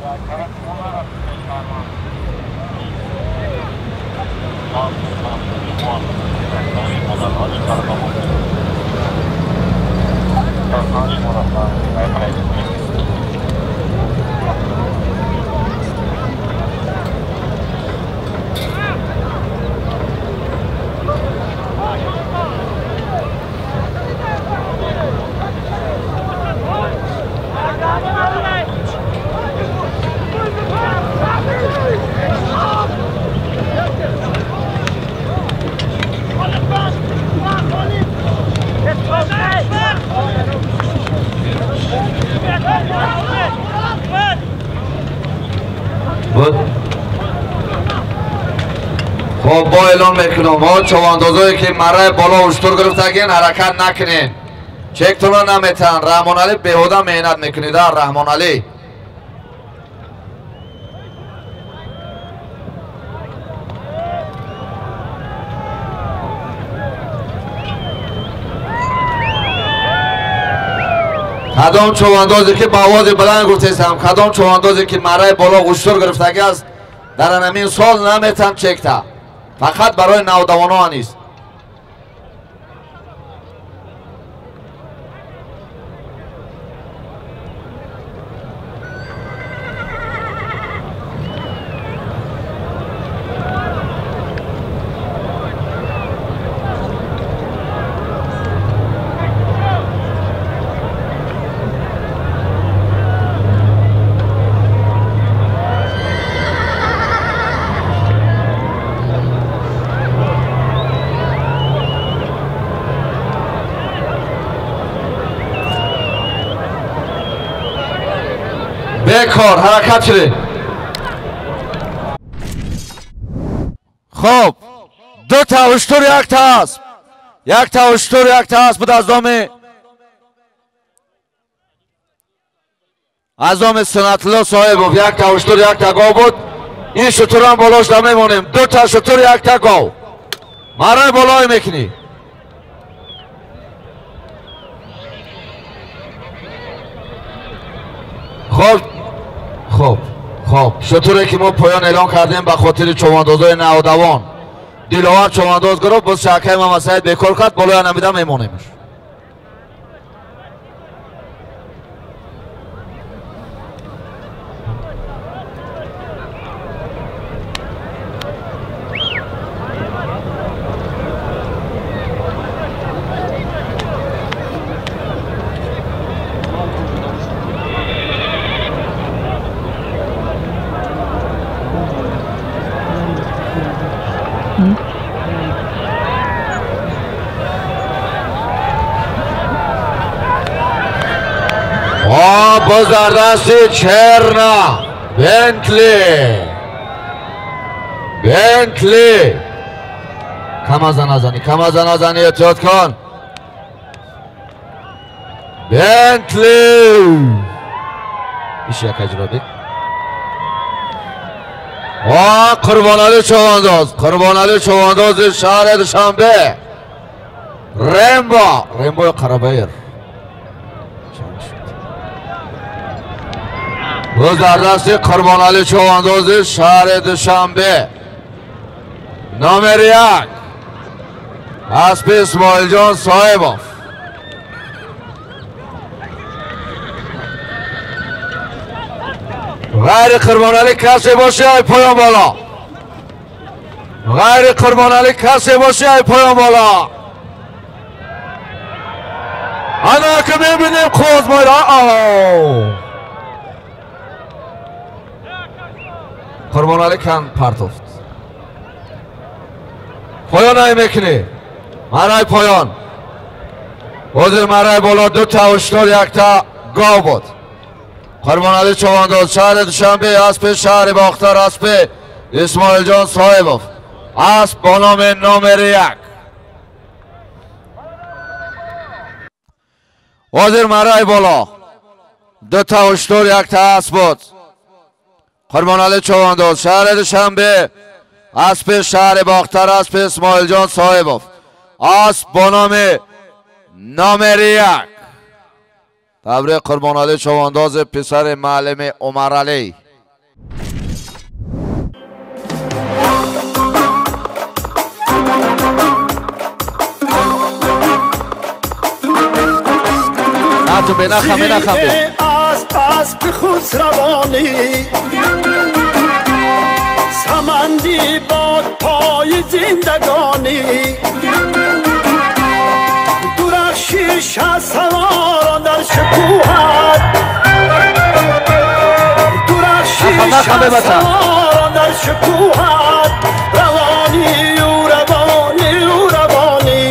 Хоб, бо эълон мекунам, мо човандозое ки мараи боло уштур гирифтагин, ҳаракат накунен, чектонро наметаҳанд. Раҳмоналӣ, беҳуда меҳнат мекунед, а Раҳмоналӣ. Кадом човандозе ки ба овози баланд гуфтесам, кадом човандозе ки мараи боло уштур гирифтагӣ аст, дар ҳамин сол наметаҳам чекта. Фақат барои навдавоно нест. Бекор ҳаракат шудед. Хоб, ду та уштур, як та асп, як та уштур, як та асп буд аз доми Сунатулло Соҳибов. Як та уштур, як та гов буд. Ин шутурам болош намемонем. Ду та шутур, як та гов. Мараи болое мекунӣ. Хоб, хоб, хоб, шутуре ки мо поён эълон кардем ба хотири човандозои навдавон, Диловар човандоз гирифт, боз шакаи Муҳаммадсаид бекор кард, болоя намида мемонемш. Боз дар дасти Черна Бентли, Бентли. Камаза назанӣ, камаза назанӣ, эҳтиёт кун. Бентли иш як аҷробӣ. О, Қурбоналӣ човандоз, Қурбоналӣ човандози шаҳри Душанбе. Рембо, Рембои Қарабаир. Боз дар дасти Қурбоналӣ човандози шаҳри Душанбе. Номери 1 аспи Исмоилҷон Соҳибов. Ғайри Қурбоналӣ касе боше, ай поён боло. Ғайри Қурбоналӣ касе боше, ай поён боло. Ана ки мебинем қозмайра. Қурбоналӣ кан партофт. Поён ай мекунӣ. Марай поён. Ҳозир марай боло 2 та уштур, 1 та гов буд. Қурбоналӣ Човандоз, шаҳри Душанбе, аспи шаҳри Бохтар, аспи Исмоилҷон Соҳибов. Асп бо номи номери 1. Ҳозир марай боло 2 та уштур, 1 та асп буд. Қурбоналӣ Човандоз, шаҳри Душанбе, аспи шаҳри Бохтар, аспи Исмоилҷон Соҳибов. Асп бо номи номери 1. Табрик Қурбоналӣ Човандоз, писари муаллими Умаралӣ. Ту бенахам, бенахам. Асп хусравонӣ, саманди бод пои зиндагонӣ, дурахшиш аз саворон дар шукӯҳат, дурахшиш аз саворон дар шукӯҳат, равонию равонию равонӣ,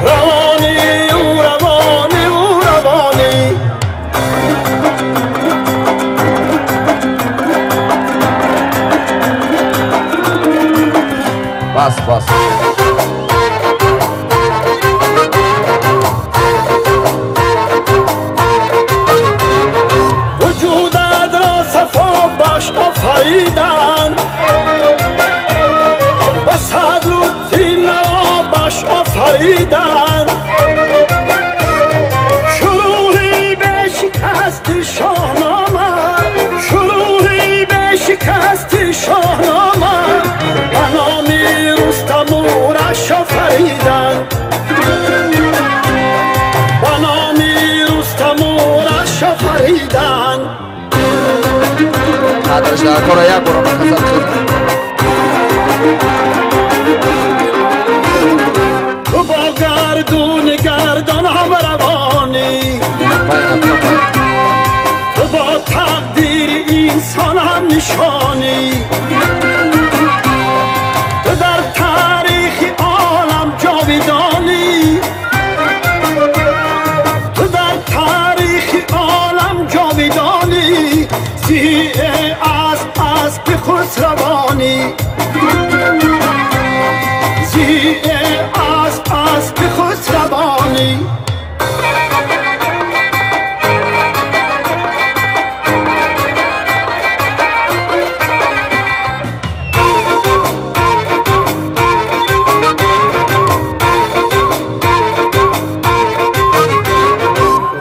равонию равонию равонӣ. Бас, бас. Вуҷудат ро сафо бахш офаридан, ба сад лутфи наво бахш офаридан, шурӯҳи бешикасти шоҳнома, шурӯҳи бешикасти шоҳнома, ба номи Рустаму рахш офаридан, ба номи Рустаму рахш офаридан. Қадрш дар кора як бора мақсад хизмат. Ту бо гардуни гардон ҳамравонӣ, ту бо тақдири инсон ҳамнишонӣ, ту дар таърихи олам ҷовидонӣ, ту дар таърихи олам ҷовидонӣ, зие асп аспи хусравонӣ, зие асп аспи хусравонӣ.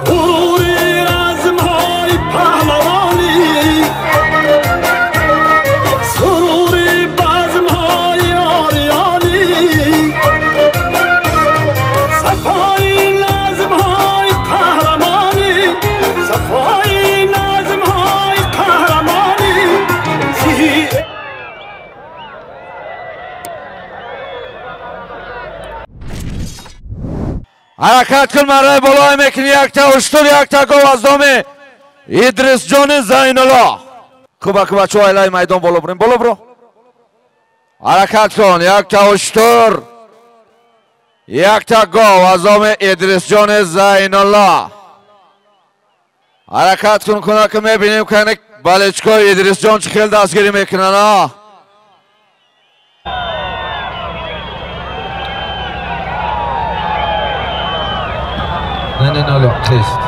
غروری رزمهای پهلوانی، سروری بزمهای آریانی، صفای نظمهای قهرمانی، صفای نظمهای قهرمانی، زی Ҳаракат кун, марай болои мекунӣ, 1 та уштур, 1 та гов аз номи Идрисҷони Зайнулло. Куба куба чо айлаи майдон боло бурем, боло буро. Ҳаракат кун, 1 та уштур, 1 та гов аз номи Идрисҷони Зайнулло. Ҳаракат кун, куна ки мебинем кани балечкои Идрисҷон чӣ хел дастгирӣ мекунанд, а? Не, не, не, хест.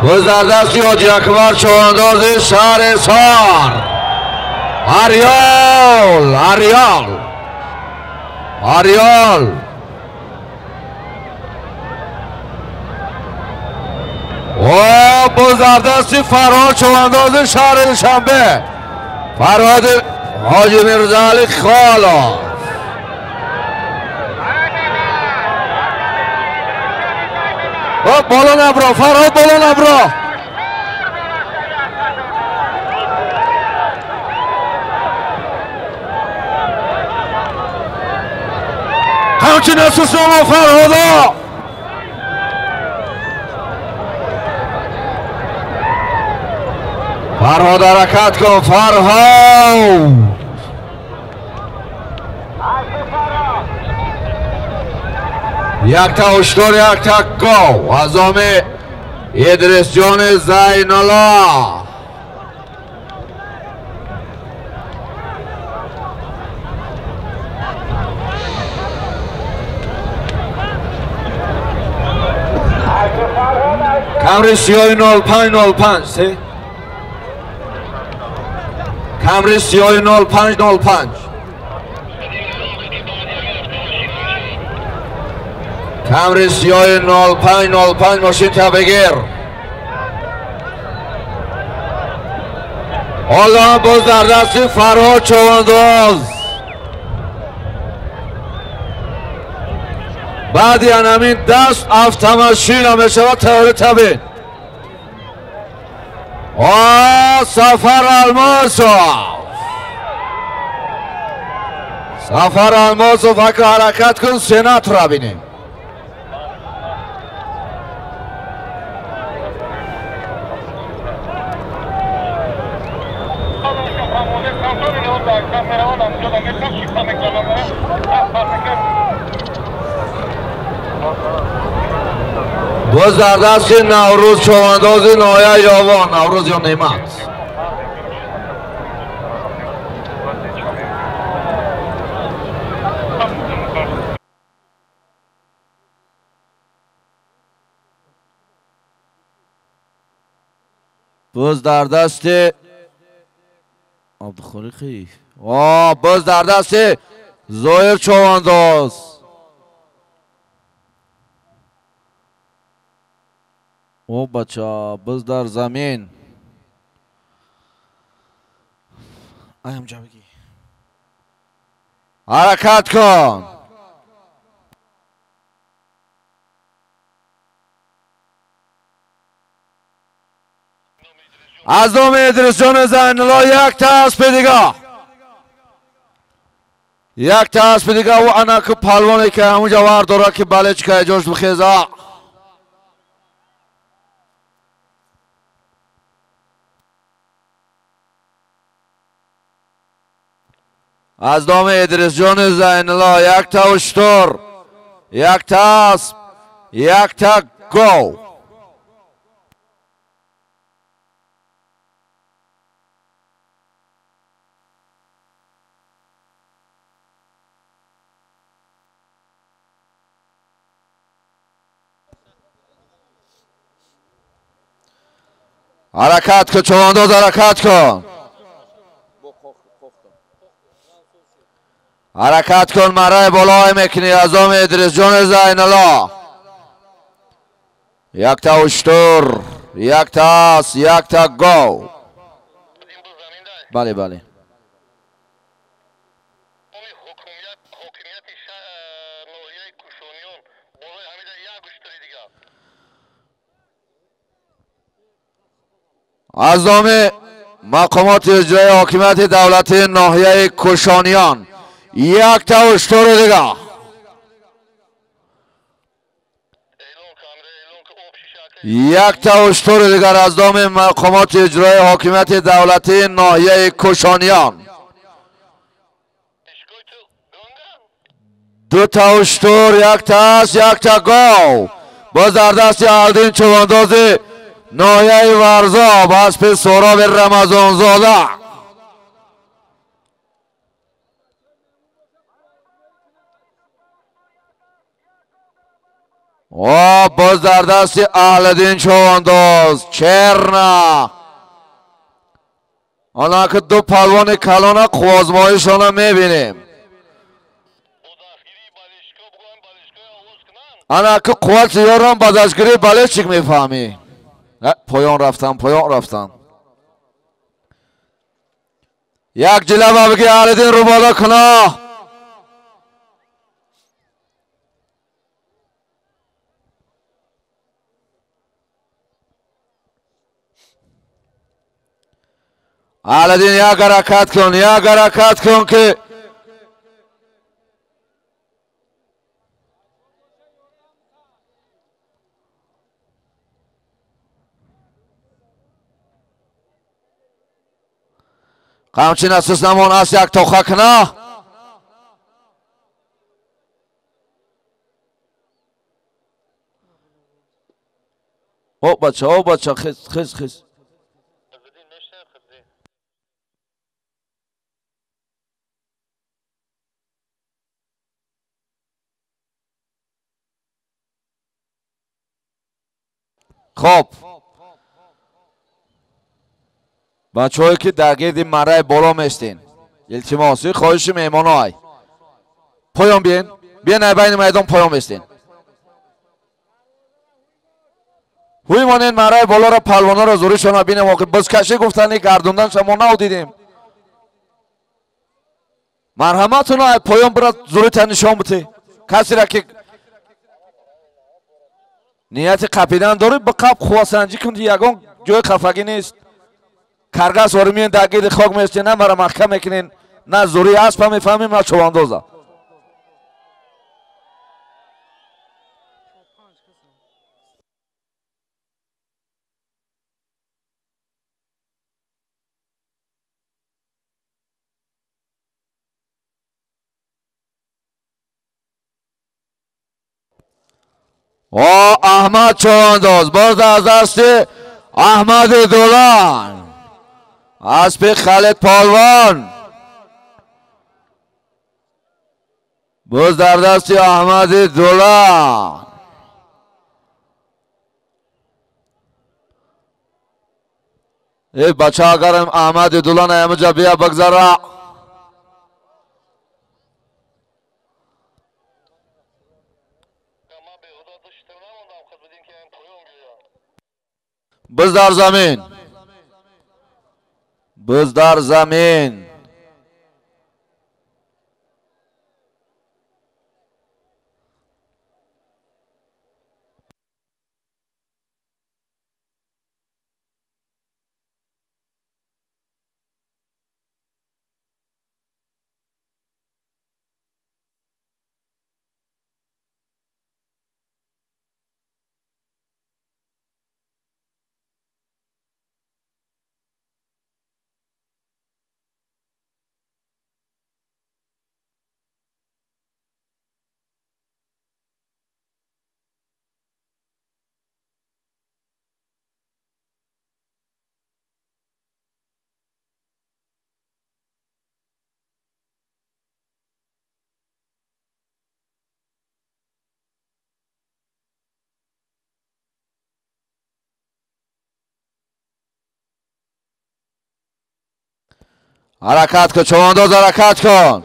Боз дар дасти Ҳоҷи Акбар Човандози шаҳри Сор. Ариёл, Ариёл, Ариёл. О, боз дар дасти Фарҳод Човандози шаҳри Душанбе. Фарҳод Ҳоҷи Мирзоалӣ Холов. О, боло набро, Фарҳод боло набро. Қамчин асусномо Фарҳода. Фарҳод ҳаракат кун, Фарҳод. Якта ҳушдор, якта гов аз оми Идрисҷони Зайнулло. Камри сиёҳи 0505 се. Камри сиёҳи 0505. Камри сиёҳи 0505 мошин табегир. Ҳоло боз дар дасти Фарҳод Човандоз. Баъди анамин даст автомашина мешавад тайёри табин. Сафар Алмосов. Сафар Алмосов ака ҳаракат кун, сенатра бинем. Боз дар дасти Наврӯз Човандози ноҳияи Ёвон, Наврӯз ё Неъмат. Боз дар дасти Абдухолиқи. Боз дар дасти Зоир Човандоз. О бача, боз дар замин. Аям ҷабги. Ҳаракат кун. Аз номи Идрисҷони Зайнулло якта аспи дига. Якта аспи дига ӯ анаку палвоне ки ҳамунҷа вар дорад ки балечка эҷош бихеза. Аз номи Идрисҷони Зайнулло якта уштур, якта асп, якта гов. Ҳаракат кун, Човандоз, ҳаракат кун. Ҳаракат кун, марраи болое мекунӣ аз номи Идрисҷони Зайнулло. Якта уштур, якта асп, якта гов. Бале, бале. Аз номи мақомоти иҷроии ҳокимияти давлатии ноҳияи Кушониён якта уштури дига. Якта уштури дигар аз номи мақомоти иҷроии ҳокимияти давлатии ноҳияи Кушониён. Дута уштур, якта асп, якта гов. Боз дар дасти Алдин Човандози ноҳияи Варзоб аспи Суроби Рамазонзода. Боз дар дасти Аҳлиддин Човандоз Черна. Онаки ду палвони калона қуввозмоишона мебинем. Анаки қуввати ёрон ба дастгирии балечик мефаҳмӣ. Поён рафтан, поён рафтан. Як ҷилава биги Аҳлиддин рӯ боло куна. Аҳлиддин як ҳаракат кун, як ҳаракат кун ки Қамчин асус намон аст як тоха кна. О бача, о бача, хез, хез, хез. Хоб. Бачаҳое ки дар гирди мараи боло местен, илтимос, хоҳиши меҳмоноай. Поён биен, биен ай байни майдон поён местен. Ҳуй монен мараи болоро палвоноро зуришона бинем, охи бузкашӣ гуфтани гардондан шамо надидем. Марҳаматуно ай поён бира зурита нишон бите. Касера ки нияти қапидан дорӣ, биқап қуввасанҷӣ кун, ягон ҷои хафагӣ нест. Каргас ворӣ миен дар гирди хок местен, на мара маҳкам мекунен, на зурии аспа мефаҳмем, на човандоза. О Аҳмад човандоз боз аз дасти Аҳмади Дулан, аспи Халид полвон боз дар дасти Аҳмади Дулан. Эй бача, агарам Аҳмади Дулан ҳамаҷа бия бигзара. Biz дар замин, biz дар замин. Ҳаракат кун, човандоз, ҳаракат кун.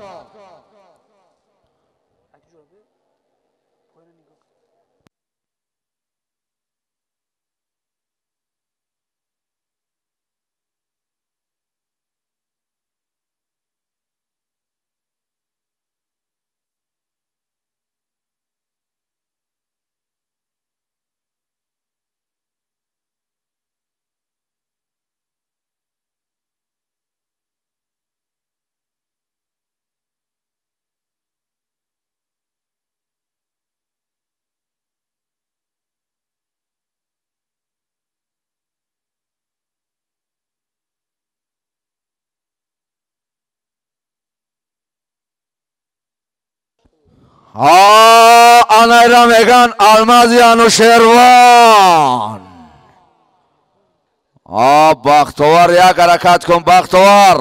Анайра меган Алмази Анушервон. Бахтовар, як ҳаракат кун, Бахтовар.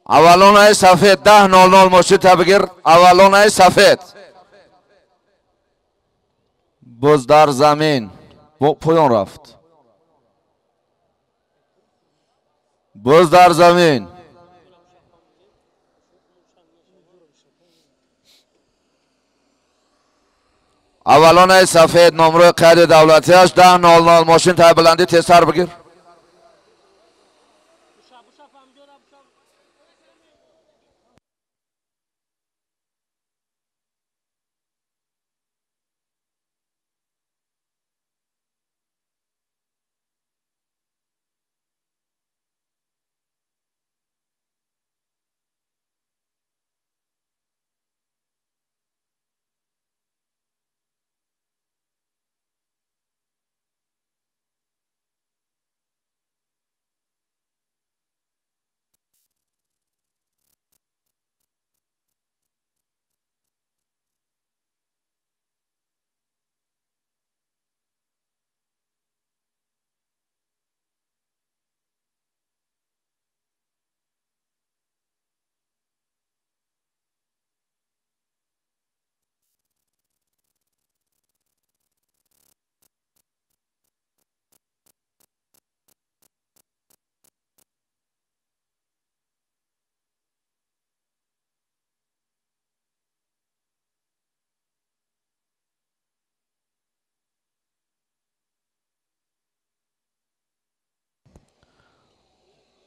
Аввалонаи сафед 10:00 мошита бигир. Аввалонаи сафед боз дар замин поён рафт, боз дар замин. Аввалонаи сафед номрои қайди давлатиаш 10:00 мошин тай баландӣ тезтар бигир.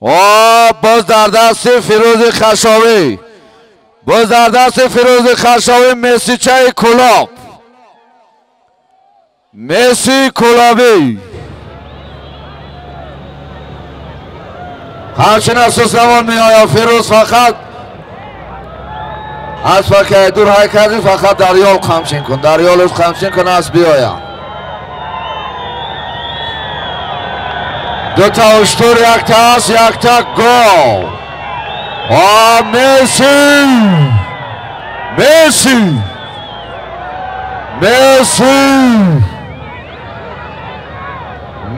Боз дар дасти Фирӯзи Хашовӣ. Боз дар дасти Фирӯзи Хашовӣ Мессичаи Кӯлоб. Месси Кӯлобӣ. Ҳамчунин асосравон меояд Фирӯз фақат аз факаи дур ҳай кардӣ, фақат дар ёл қамчин кун, дар ёлаш қамчин кун, аз биёяд. Дута уштур, якта ас, якта гов. Месси! Месси! Месси!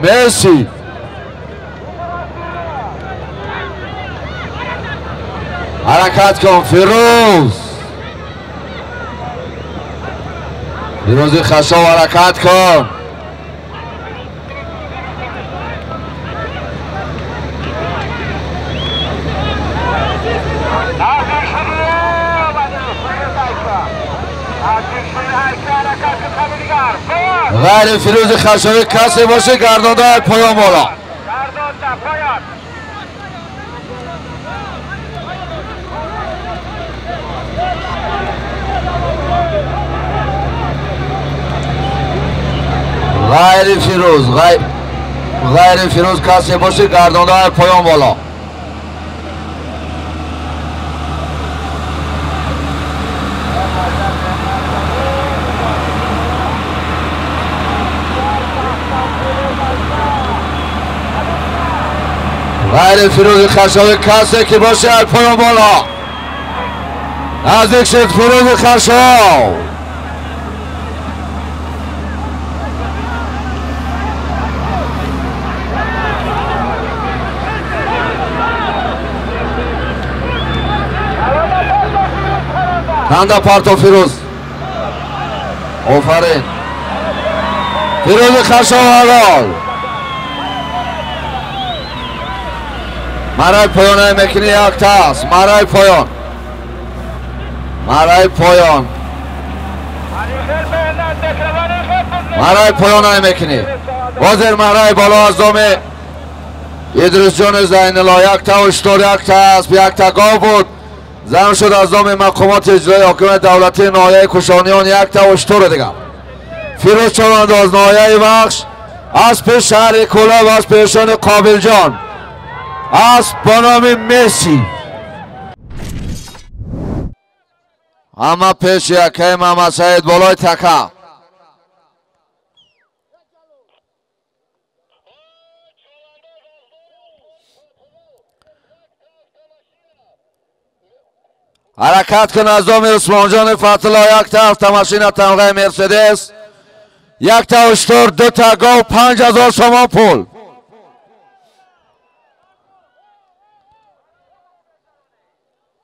Месси! Ҳаракат кун Фирӯз. Фирӯзи Хашов ҳаракат кун. Ғайри Фирӯзи Хашовӣ касе боше гардонда поён боло. Ғайри Фирӯз, ғайри Фирӯз касе боше гардонда поён боло. Ғайри Фирӯзи Хашовӣ касе ки боше поён боло. Наздик шуд Фирӯзи Хашов. Танда парто Фирӯз. Офарин. Фирӯзи Хашов аввал. Марай поён мекунӣ якта аст. Марай поён. Марай поён. Марай поён мекунӣ. Ҳозир марай боло аз доми Идрисҷони Зайнулло якта уштур, якта асп, якта гов буд. Зам шуд аз доми мақомоти иҷроии ҳокимияти давлатии ноҳияи Кушониён якта уштури дигар. Фирӯз Чавандоз ноҳияи Вахш, аспи шаҳри Кӯлоб, аспи эшони Қобилҷон, асп бо номи Месси. Ҳама пеши якаи Мамадсаид болои така. Ҳаракат кун аз доми Усмонҷони Фатулло якта автомашина тамғаи Мерседес, якта уштур, дута гов, 5000 сомон пул.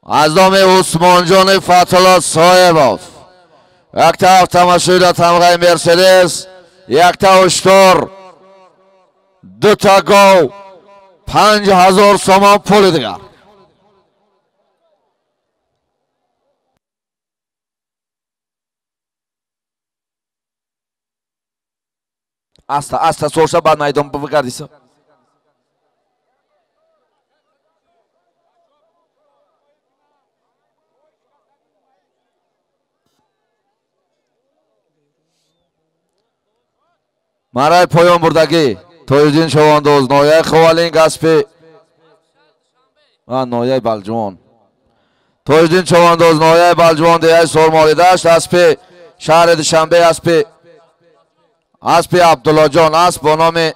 Аз доми Усмонҷони Фатулло Соҳибов якта автомашина тамғаи Мерседес, якта уштур, дута гов, 5000 сомон пули дигар. Аста, аста сорша баъд майдон бигардиса. Марай поён бурдагӣ Тоҷиддин Чавандоз ноҳияи Ховалинг аспи ноҳияи Балҷувон. Тоҷиддин Чавандоз ноҳияи Балҷувон деҳаи Сормолидашт аспи шаҳри Душанбе аспи Абдуллоҷон асп бо номи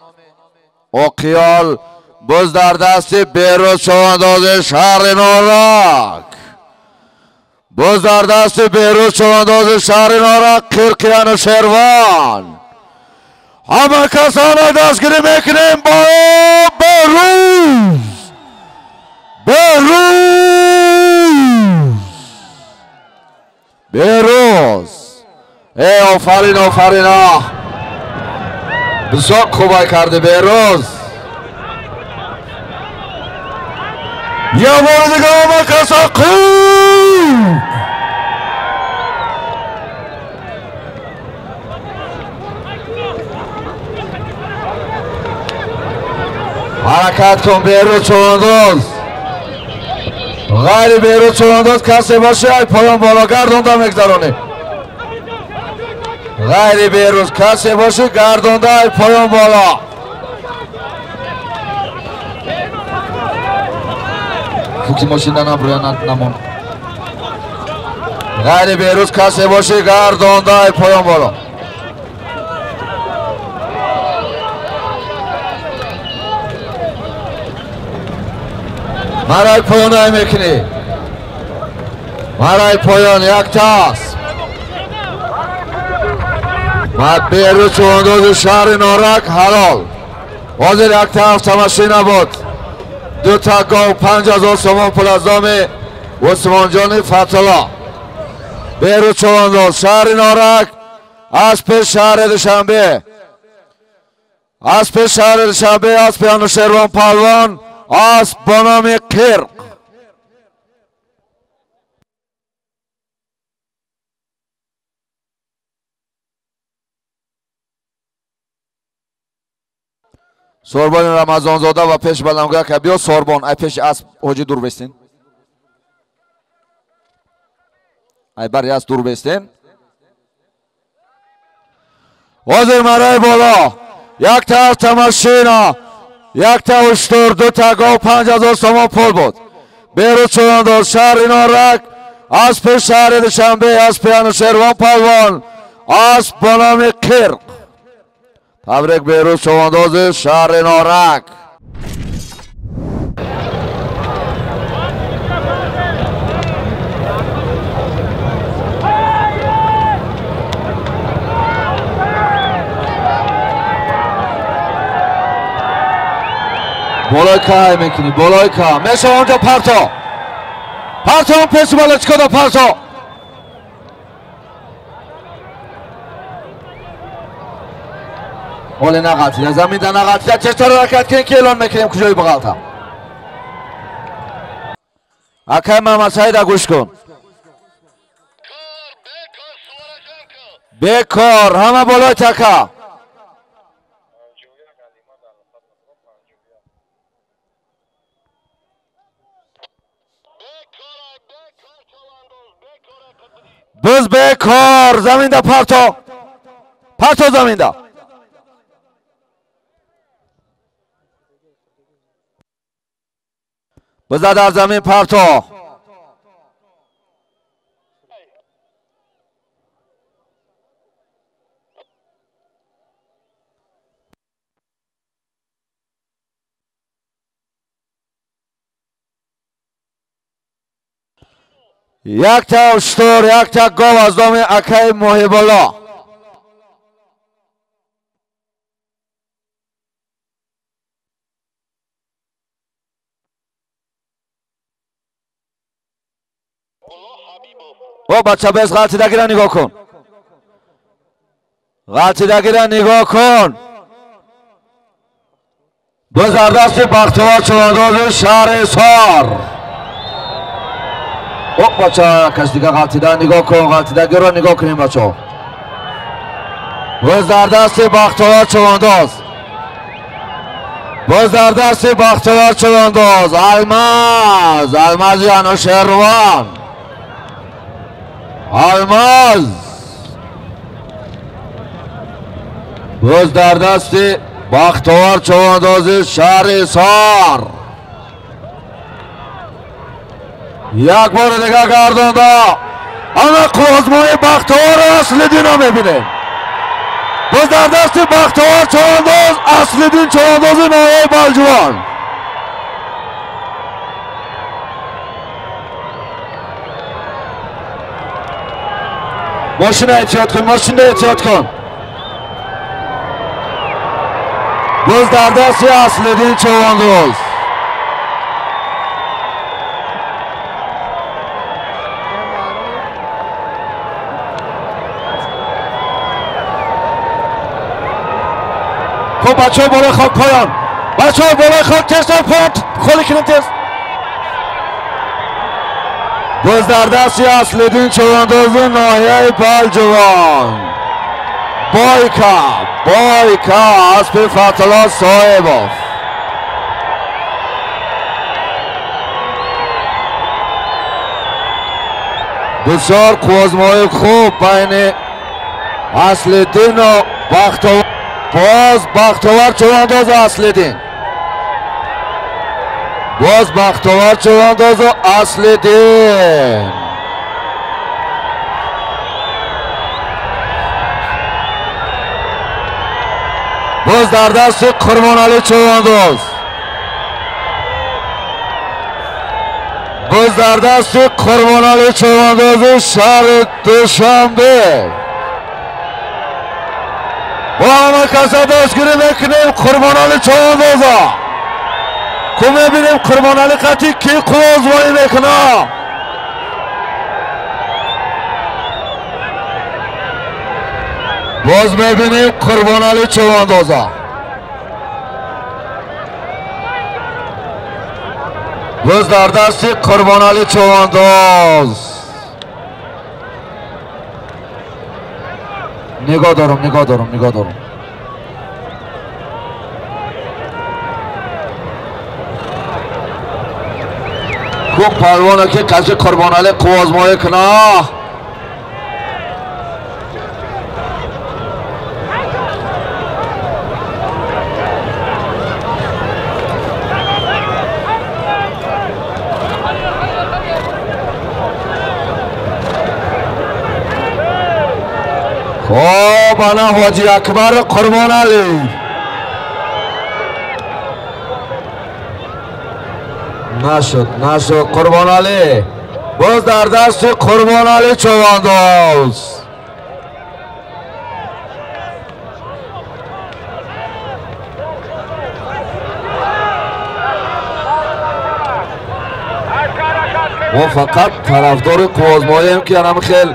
Оқиёл боз дар дасти Берӯз Чавандози шаҳри Норак. Боз дар дасти Берӯз Чавандози шаҳри Норак Қирқияну Шерван. Ҳама касона дастгирӣ мекунем бо Берӯз. Берӯз. Берӯз. Эй офарин, офарин. Бисёр хубай карди Берӯз. Як бори дига ҳама каса хуб. Ҳаракат кун, Беҳрӯз чӯвандоз. Ғайри Беҳрӯз чӯвандоз касе боше, ай поён боло гардонда мегзаронем. Ғайри Беҳрӯз касе боше, гардонда ай поён боло. Фуки мошина наброя намон. Ғайри Беҳрӯз касе боше, гардонда ай поён боло. Марай поён ай мекунӣ. Марай поён яктас. Ма Беҳрӯз чӯвандози шаҳри Норак ҳалол. Ҳозир якта автомашина буд. Дута гов 5000 сомон пул аз номи Усмонҷони Фатулло. Беҳрӯз чӯвандоз шаҳри Норак, аспи шаҳри Душанбе. Аспи шаҳри Душанбе, аспи Анушервон Палвон, асп бо номи Қирқ. Сорбони Рамазонзода ва пеш баламгоҳ ка биё Сорбон, ай пеши асп ҳоҷӣ дур бестин. Ай бари асп дур бестин. Ҳозир мараи боло якта автомашина, якта уштур, дута гов 5000 сомон пул буд. Беҳрӯз чӯвандоз шаҳри Норак, аспи шаҳри Душанбе, аспи Анушервон Палвон, асп бо номи Қирқ. Табрик Беҳрӯз чӯвандози шаҳри Норак. Болои кай мекунӣ, болои ка. Мешава онҷо парто. Парто он пеши бала чикода парто. Оле нағалтида, заминда нағалтида, тезтар ҳаракат кунем ки эълон мекунем куҷои бағалта. Акай Мамадсаида гӯш кун. Бекор, ҳама болои така. Biz бекор, заминда парто. Парто заминда. Биза дар замин парто. Якта уштур, якта гов аз номи акаи Муҳибулло. О бача без ғалтидагира нигоҳ кун. Ғалтидагира нигоҳ кун. Боз дар дасти Бахтовар чӯвандози шаҳри Ҳисор. О бача кас дига ғалтида нигоҳ кун, ғалтидагиро нигоҳ кунем бачаҳо. Боз дар дасти Бахтовар чӯвандоз. Боз дар дасти Бахтовар чӯвандоз Алмаз, Алмази Анушервон. Алмаз. Боз дар дасти Бахтовар чӯвандози шаҳри Ҳисор. Як бори дига гардонда. Ана қозмои Бахтовар Аслидинро мебинем. Боз дар дасти Бахтовар чӯвандоз Аслидин чӯвандози ноҳияи Балҷувон. Мошина эҳтиёт кун, мошина эҳтиёт кун. Боз дар дасти Аслидин чӯвандоз. خب بچه های بالای خاک پایان، بچه های بالای خاک تست پایان، خالی کنیم تست. باز در دستی اصلدین چوبانداز ناحیه بلجوان، بایکا بایکا اسب فتلا صاحبov. Бисёр қувозмои хуб байни Аслиддину Бахтовар. Боз Бахтовар човандозу Аслиддин. Боз Бахтовар човандозу Аслиддин. Боз дар дасти Қурбоналӣ човандоз. Боз дар дасти Қурбоналӣ човандози шаҳри Душанбе. Бо ҳама каса дастгирӣ мекунем Қурбоналӣ човандоза. Ку мебинем Қурбоналӣ қатъи ки қувозмоӣ мекунад. Боз мебинем Қурбоналӣ човандоза. Боз дар дасти Қурбоналӣ човандоз. Нигоҳ дорам, нигоҳ дорам, нигоҳ дорам. Ку палвона ки қаши Қурбоналӣ қувозмоӣ кунад. Хоб, ана Ҳоҷи Акбар Қурбоналӣ. Нашуд, нашуд Қурбоналӣ. Боз дар дасти Қурбоналӣ човандоз. Мо фақат тарафдори қувозмоем ки анам хел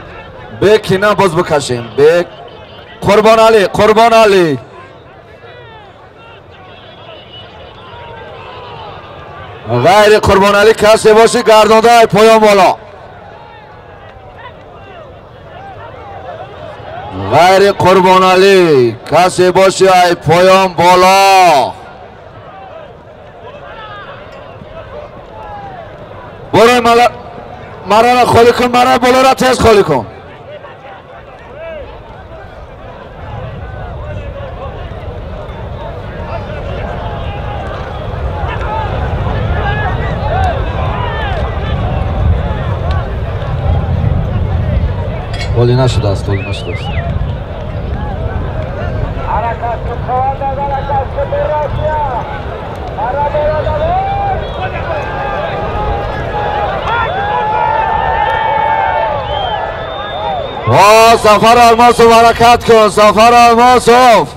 бекина боз бикашем. Бек Қурбоналӣ, Қурбоналӣ. Ғайри Қурбоналӣ касе боши гардонда поён боло. Ғайри Қурбоналӣ касе боши ай поён боло. Барои марара холӣ кун, мара болора тез холӣ кун. Оли нашудааст, оли нашудааст. О, Сафар Алмосов ҳаракат кун, Сафар Алмосов.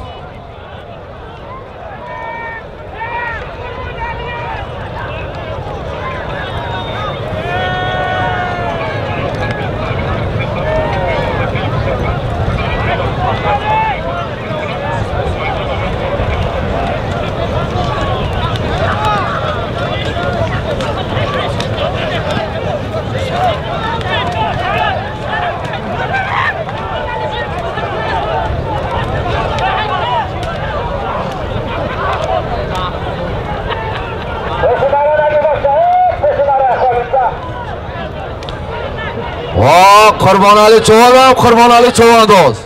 Қурбоналӣ човандоз, Қурбоналӣ човандоз.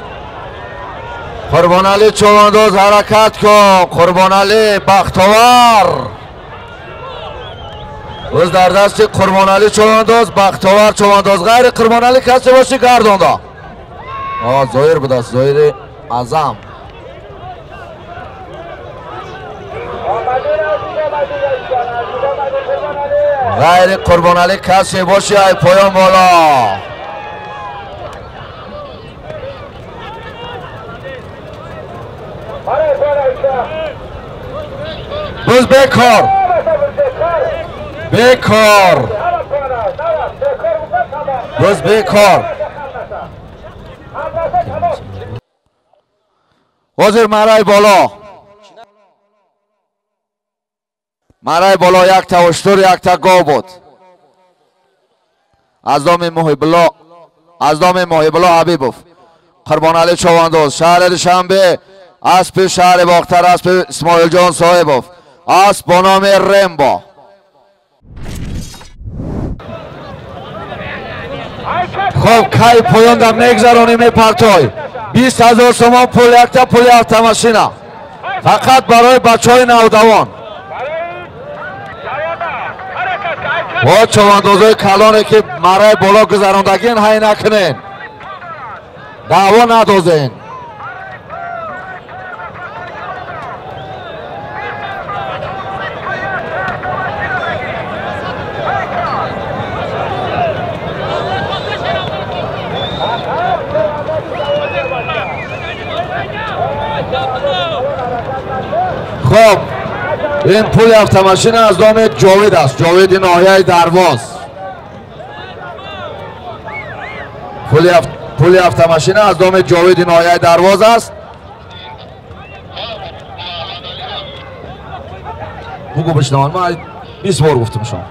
Қурбоналӣ човандоз ҳаракат кун. Қурбоналӣ Бахтовар. Боз дар дасти Қурбоналӣ човандоз, Бахтовар човандоз. Ғайри Қурбоналӣ касе боши гардонда. Зоир будааст, Зоири Аъзам. Ғайри Қурбоналӣ касе боши ай поён боло. Боз бекор, бекор, боз бекор. Ҳозир марай боло, марай боло якта уштур, якта гов буд. Аз доми Муҳибулло, аз доми Муҳибулло Ҳабибов. Қурбоналӣ човандоз, шаҳри Душанбе, аспи шаҳри Бохтар, аспи Исмоилҷон Соҳибов, асп бо номи Рембо. Хоб, кай поёнда мегзаронӣ мепартой. 20 000 сомон пул, якта пули автомашина. Фақат барои бачаҳои навдавон. О човандозои калоне ки мараи боло гузарондагин, ҳай накунен. Даъво надозен. Хоб, ин пули автомашина аз номи Ҷовид аст. Ҷовиди ноҳияи Дарвоз. Пули автомашина аз номи Ҷовиди ноҳияи Дарвоз аст. Бугу бишнаван, ман 20 бор гуфтам шумо.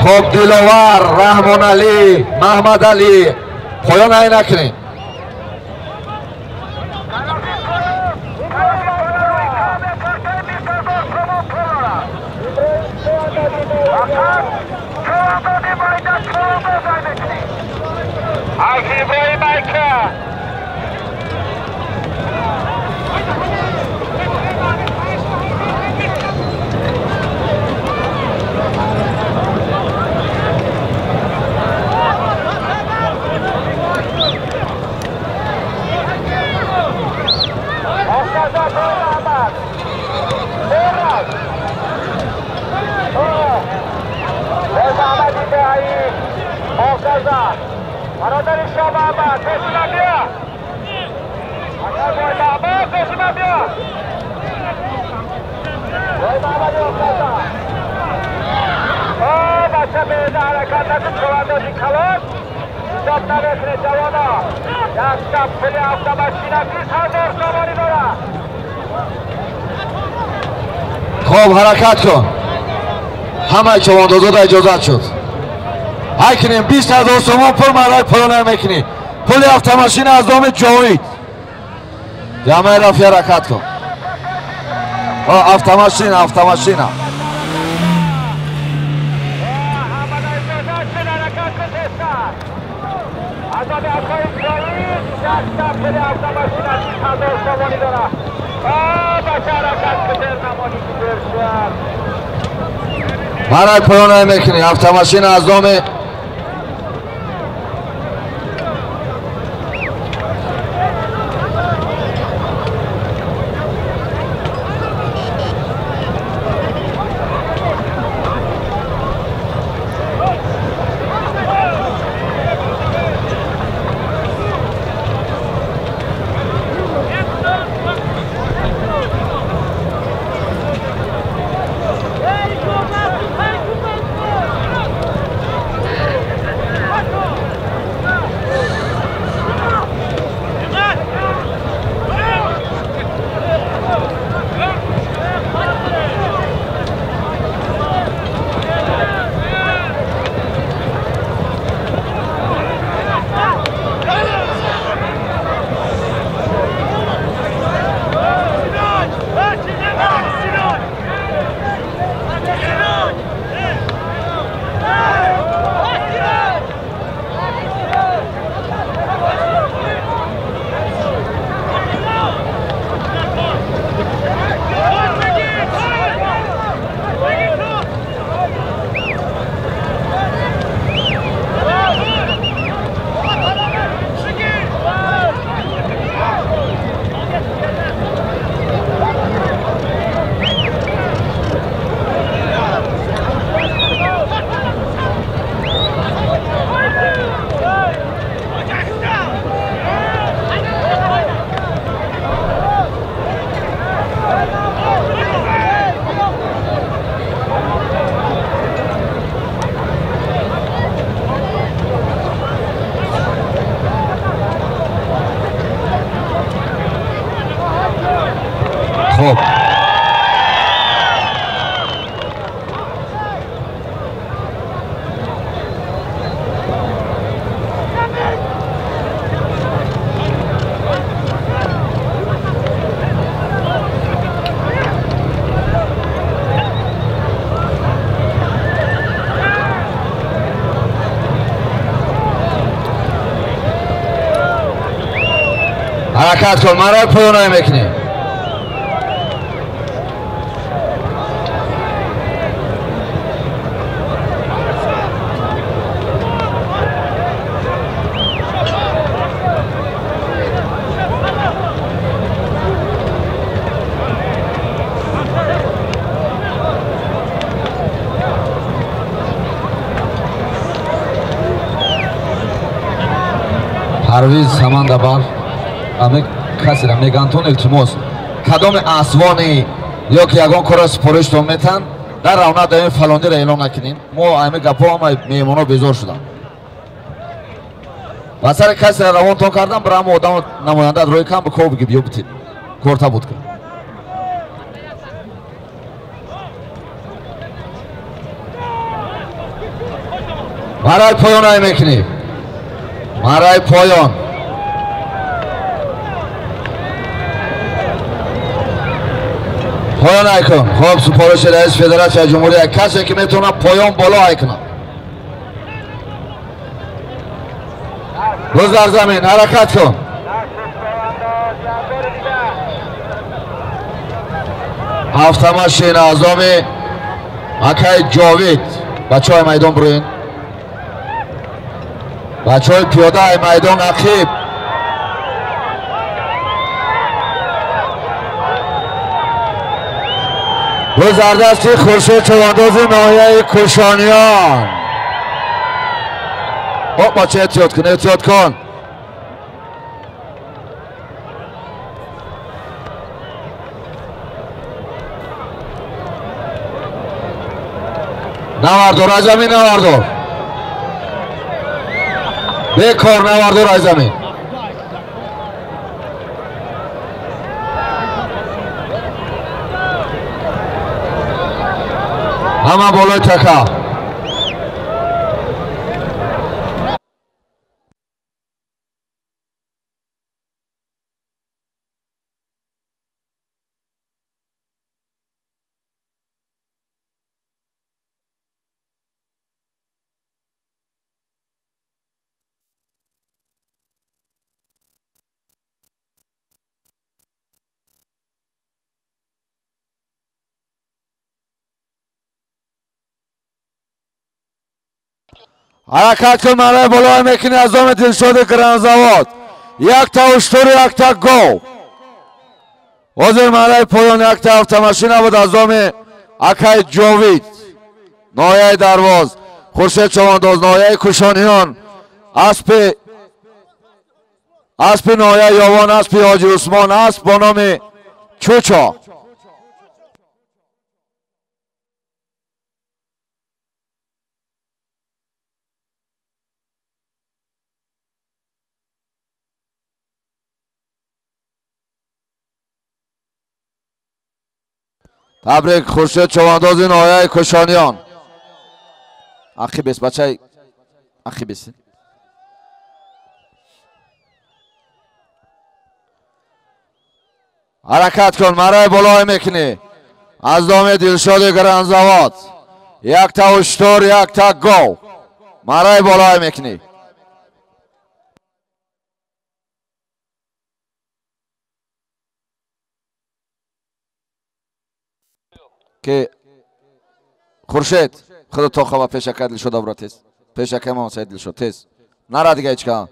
Хоб, Диловар, Раҳмоналӣ, Маҳмадалӣ, поён ай накунед. Хоб, ҳаракат кун. Ҳамаи човандозода иҷозат шуд. Ҳай кунем, 20 000 сомон пул мараи поён мекунӣ. Пули автомашина аз номи Ҷовид. Ҷамъаи рафи, ҳаракат кун. Автомашина, автомашина. Барай поён мекунӣ. Автомашина аз номи Ҳаракат кун, маро поён мекунӣ. Парвиз Самандабар ами касера мегантон илтимос кадоми асвони ё ки ягон корро супориштон метан дар равна даёни фалондиро эълон накунем. Мо ами гапҳо ҳама меҳмоно безор шудам. Ба сари касера равонтон кардам, бира ҳама одам намояндаат рӯи кам биков биги биё битид корта буд кун. Барои поён ай мекунӣ. Марай поён. Поён ай кун. Хоб супориши раиси федератсияи ҷумҳурия касе ки метавонад поён боло ай кунад. Рӯз дар замин ҳаракат кун. Ҳафтамашин аъзоми акаи Ҷовид. Бачаҳои майдон бироен. Бачаҳои пиёдаи майдон ақиб. Рӯз дар дасти Хуршед чӯвандози ноҳияи Кӯшониён. О, бача эҳтиёт кун, эҳтиёт кун. Навардор, аз замин навардор. Бекор навардор аз замин. Ҳама болои така. Ҳаракат кун, мараи болои мекунӣ аз доми Дилшоди Гранзавод. Якта уштур, якта гов. Ҳозир мараи поён якта автомашина буд аз доми акаи Ҷовид. Ноҳияи Дарвоз, Хуршед Човандоз, ноҳияи Кӯшониён, аспи ноҳияи Ёвон, аспи Ҳоҷи Усмон, асп бо номи Чучо. Табрик Хуршед Човандози ноҳияи Кӯшониён. Ақибес, бачаи ақибес. Ҳаракат кун, мараи болои мекунӣ. Аз доми Дилшоди Гранзавод. Якта уштур, якта гов. Мараи болои мекунӣ. Ки Хуршед худо тоқава пешака Дилшод абро тез. Пешака мо Саид Дилшод тез. Нара дига ҳечка.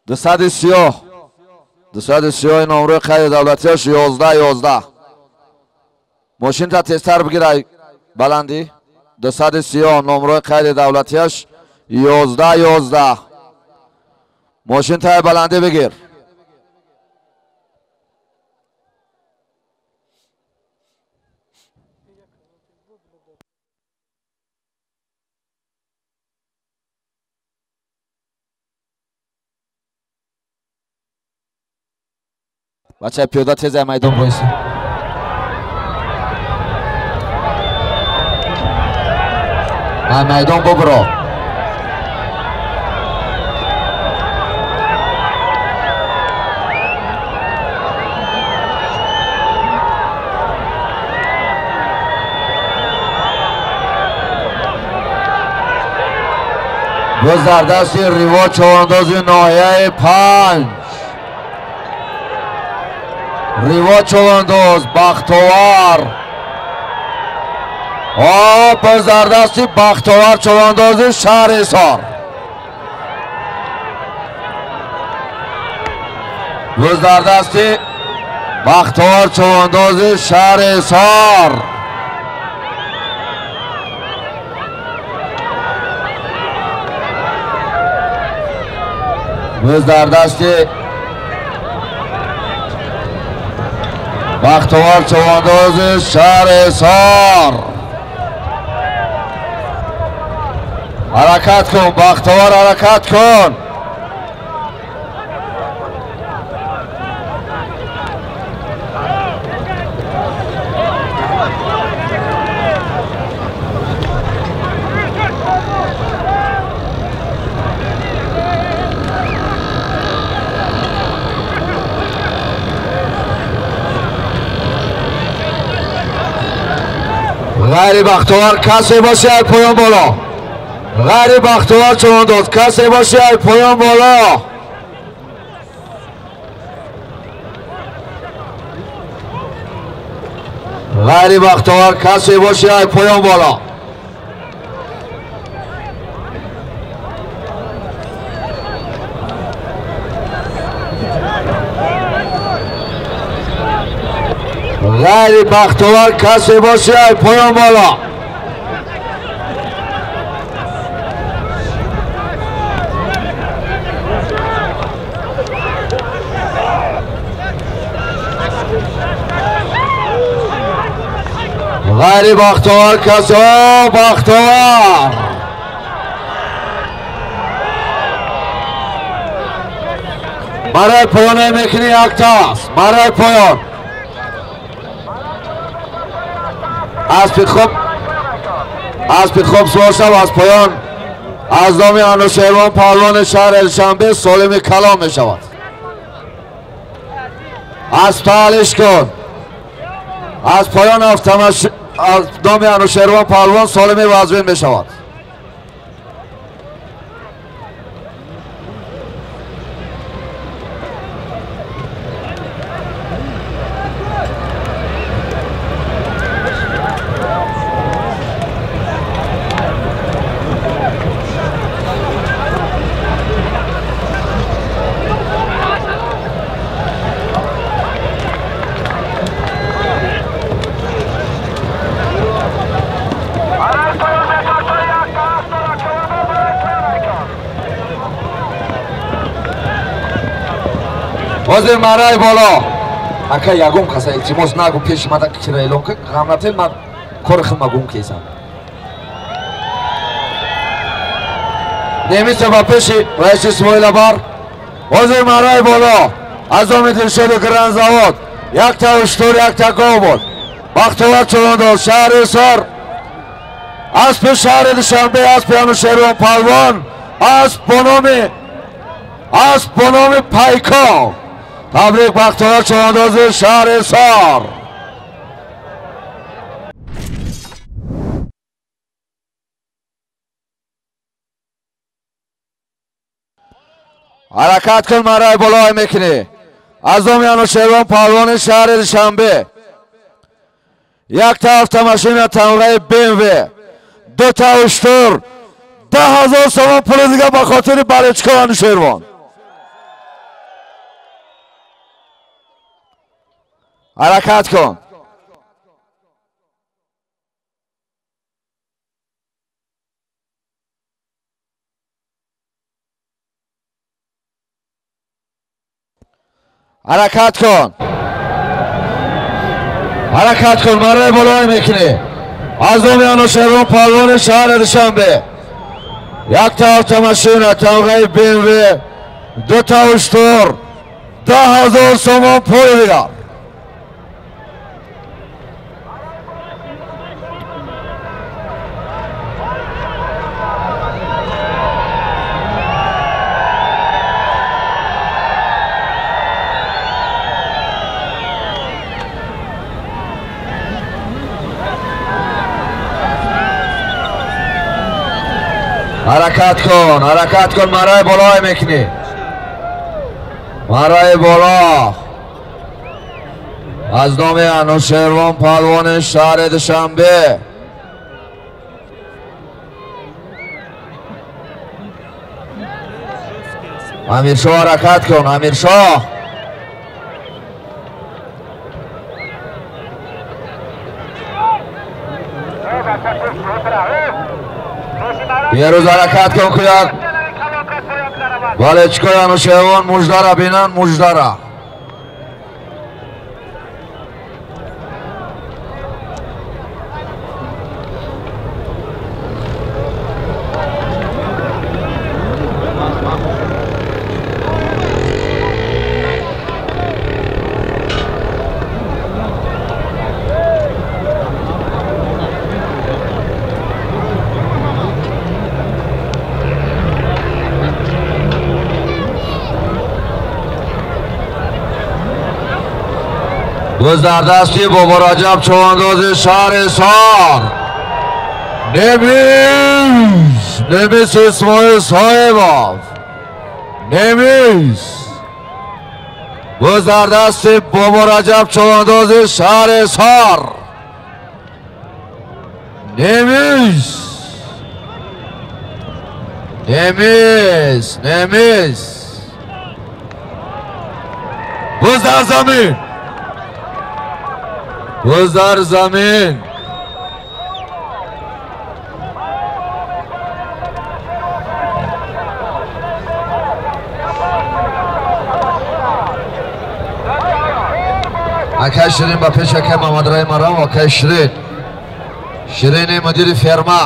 Дусади сиёҳ. Дусади сиёҳи номрӯи қайди давлатиаш 11-11. Мошинта тезтар бигирай баландӣ. Дусади сиёҳ номрӯи қайди давлатиаш 11-11. Мошинтаи баландӣ бигир. Бачаи пиёда тезай майдон боиси. Ай майдон бубро. Боз дар дасти Риво човандози ноҳияи 5. Риво човандоз Бахтовар. Боз дар дасти Бахтовар човандози шаҳри Ҳисор. Боз дар дасти Бахтовар човандози шаҳри Ҳисор. Боз дар дасти Бахтовар човандози шаҳри Ҳисор. Ҳаракат кун Бахтовар, ҳаракат кун. Ғайри Бахтовар касе боши ай поён боло. Ғайри Бахтовар човандоз касе боши ай поён боло. Ғайри Бахтовар касе боши ай поён боло. Ғайри Бахтовар касе боши ай поён боло. Ғайри Бахтовар касе. Бахтовар барои поёне мекунӣ яктааст. Барои поён аспи хуб суор шав. Аз поён аз номи Анӯшервон паҳлавони шаҳри Душанбе солими калом мешавад. Асп таълиш кун. Аз поён аз номи Анӯшервон паҳлавон солими вазвин мешавад. Ҳозир марай боло. Ака ягон каса илтимос нагу пеши мада кира эълон кун. Ғамнател ман кори худма гум кесам. Немиса ба пеши раиси Исмоила бар. Ҳозир марай боло. Аз номи Дилшоди Гранзавод якта уштур, якта гов буд. Бахтовар човандоз шаҳри Ҳисор. Аспи шаҳри Душанбе, аспи Анӯшервон паҳлавон, асп бо номи Пайков. Табрик Бахтовар човандози шаҳри Ҳисор. Ҳаракат кун марай боло мекунӣ. Аз номи Анӯшервон паҳлавони шаҳри Душанбе якта автомашина тамғаи БМВ, дута уштур, 10,000 сомон пули дига ба хотири Балечко Анушервон. Ҳаракат кун. Ҳаракат кун. Ҳаракат кун, марраи болои мекунӣ. Аз номи Анушервон паҳлавони шаҳри Душанбе. Як та автомашина, тамғаи BMW, 2 та уштур, 10,000 сомон пули дигар. Ҳаракат кун, ҳаракат кун, марраи болои мекунӣ. Марраи боло. Аз номи Анушервон паҳлавони шаҳри Душанбе. Амиршоҳ ҳаракат кун, Амиршоҳ. Берӯз ҳаракат кун, кӯяк. Балечкои Анушервон муждара бинанд, муждара. Боз дар дасти Бобо Раҷаб човандози шаҳри Ҳисор. Немис, Немис Исмоил Соҳибов. Немис. Боз дар дасти Бобо Раҷаб човандози шаҳри Ҳисор. Немис. Немис, Немис. Боз дар замин. Боз дар замин. Акай Ширин ба пеш акай Мамадраим Марам, акай Ширин. Ширини мудири ферма.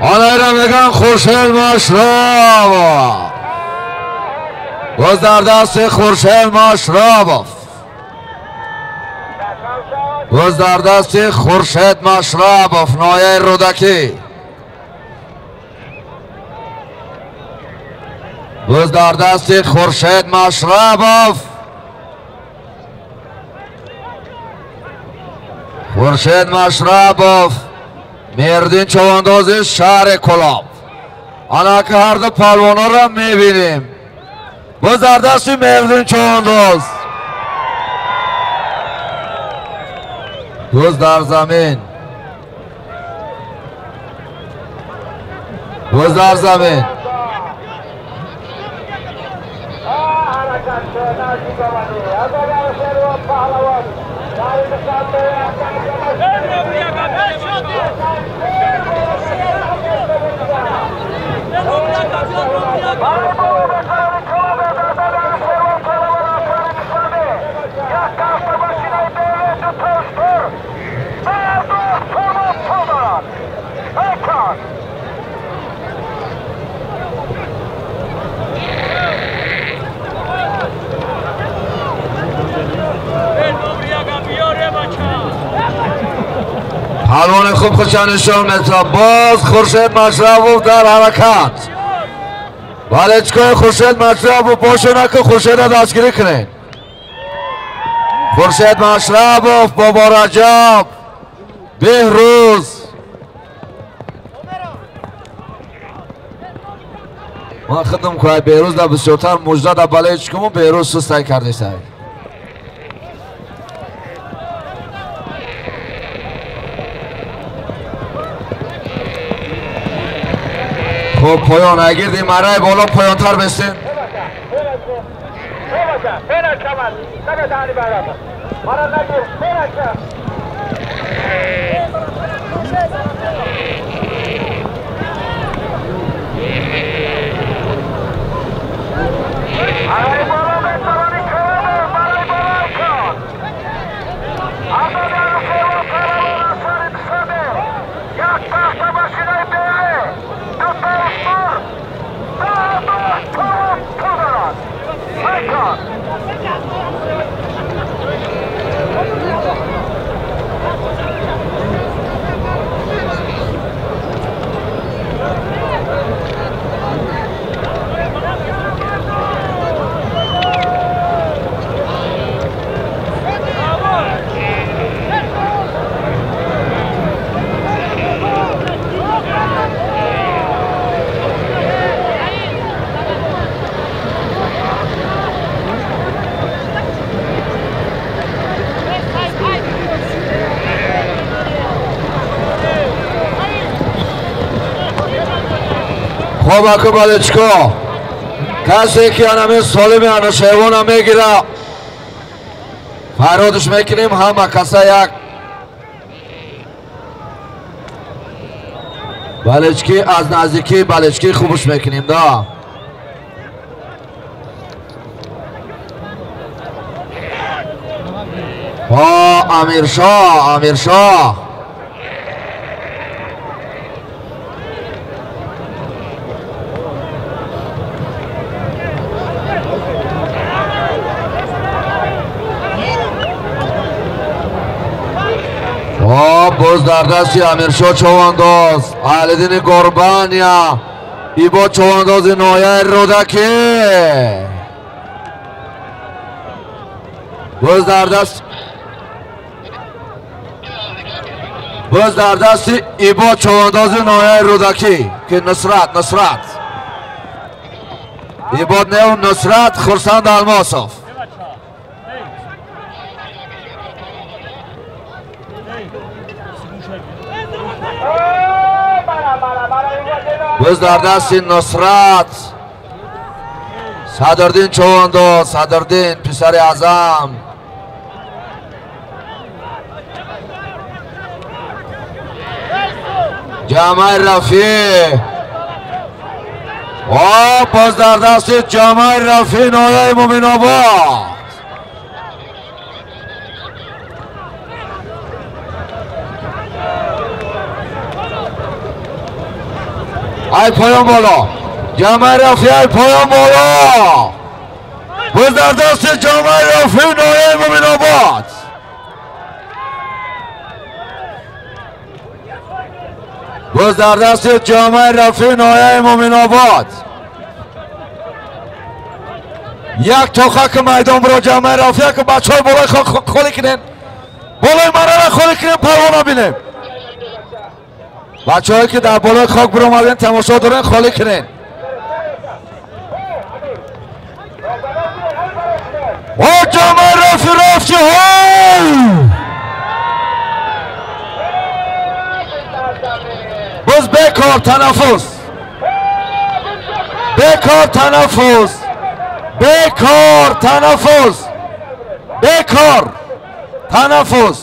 Ҳоло меган Хуршед Машрабов. Боз дар дасти Хуршед Машрабов. Боз дар дасти Хуршед Машрабов, ноҳияи Рӯдакӣ. Боз дар дасти Хуршед Машрабов. Хуршед Машрабов, мердин човандози шаҳри Кӯлоб. Ана ки ҳарду паҳлавонҳоро мебинем. Боз дар дасти мердин човандоз. Боз дар замин. Боз дар замин. پهلوان خوب خودشان نشان میده. باز خورشید مشرفوف در حرکت. بالچکای خورشید مشرفوف باشه نکه خورشید را دستگیری کنین. خورشید مشرفوف، بابا رجب، بهروز. من خدم که بهروز در بسیارتر مجده در بالچکمون بهروز سستای کرده سای. Хуб поён агирди марай боло поёнтар бестен. Хоб аку балечко, касе ки анами солими анушевона мегира, фарёдш мекунем ҳама каса як балечки аз наздикӣ балечки хубш мекунем да. О Амиршоҳ, Амиршоҳ. Боз дар дасти Амиршоҳ Човандоз, Аҳлиддини Горбания, ибо Човандози ноҳияи Рӯдакӣ. Боз дар дасти ибо Човандози ноҳияи Рӯдакӣ ки Нусрат, Нусрат. Ибод неу Нусрат Хурсанд Алмосов. Боз дар дасти Нусрат Садриддин Човандоз, Садриддин писари Аъзам. Ҷамъаи Рафеъ. О, боз дар дасти Ҷамъаи Рафеъ ноҳияи Муминобод. Ай поён боло, Ҷамъаи Рафеъ, ай поён боло. Боз дар дасти Ҷамъаи Рафеъ ноҳияи Муминобод. Боз дар дасти Ҷамъаи Рафеъ ноҳияи Муминобод. Як тоқа ки майдон биро Ҷамъаи Рафеъ ки бачаҳои болои холӣ кунем, болои марара холӣ кунем, парвона бинем. Бачаҳое ки дар болои хок биромаден тамошо дорен, холӣ кунен. О Ҷамъаи Рафеъ рафти ҳой! Боз бекор танаффус, бекор танаффус, бекор танаффус, бекор танаффус.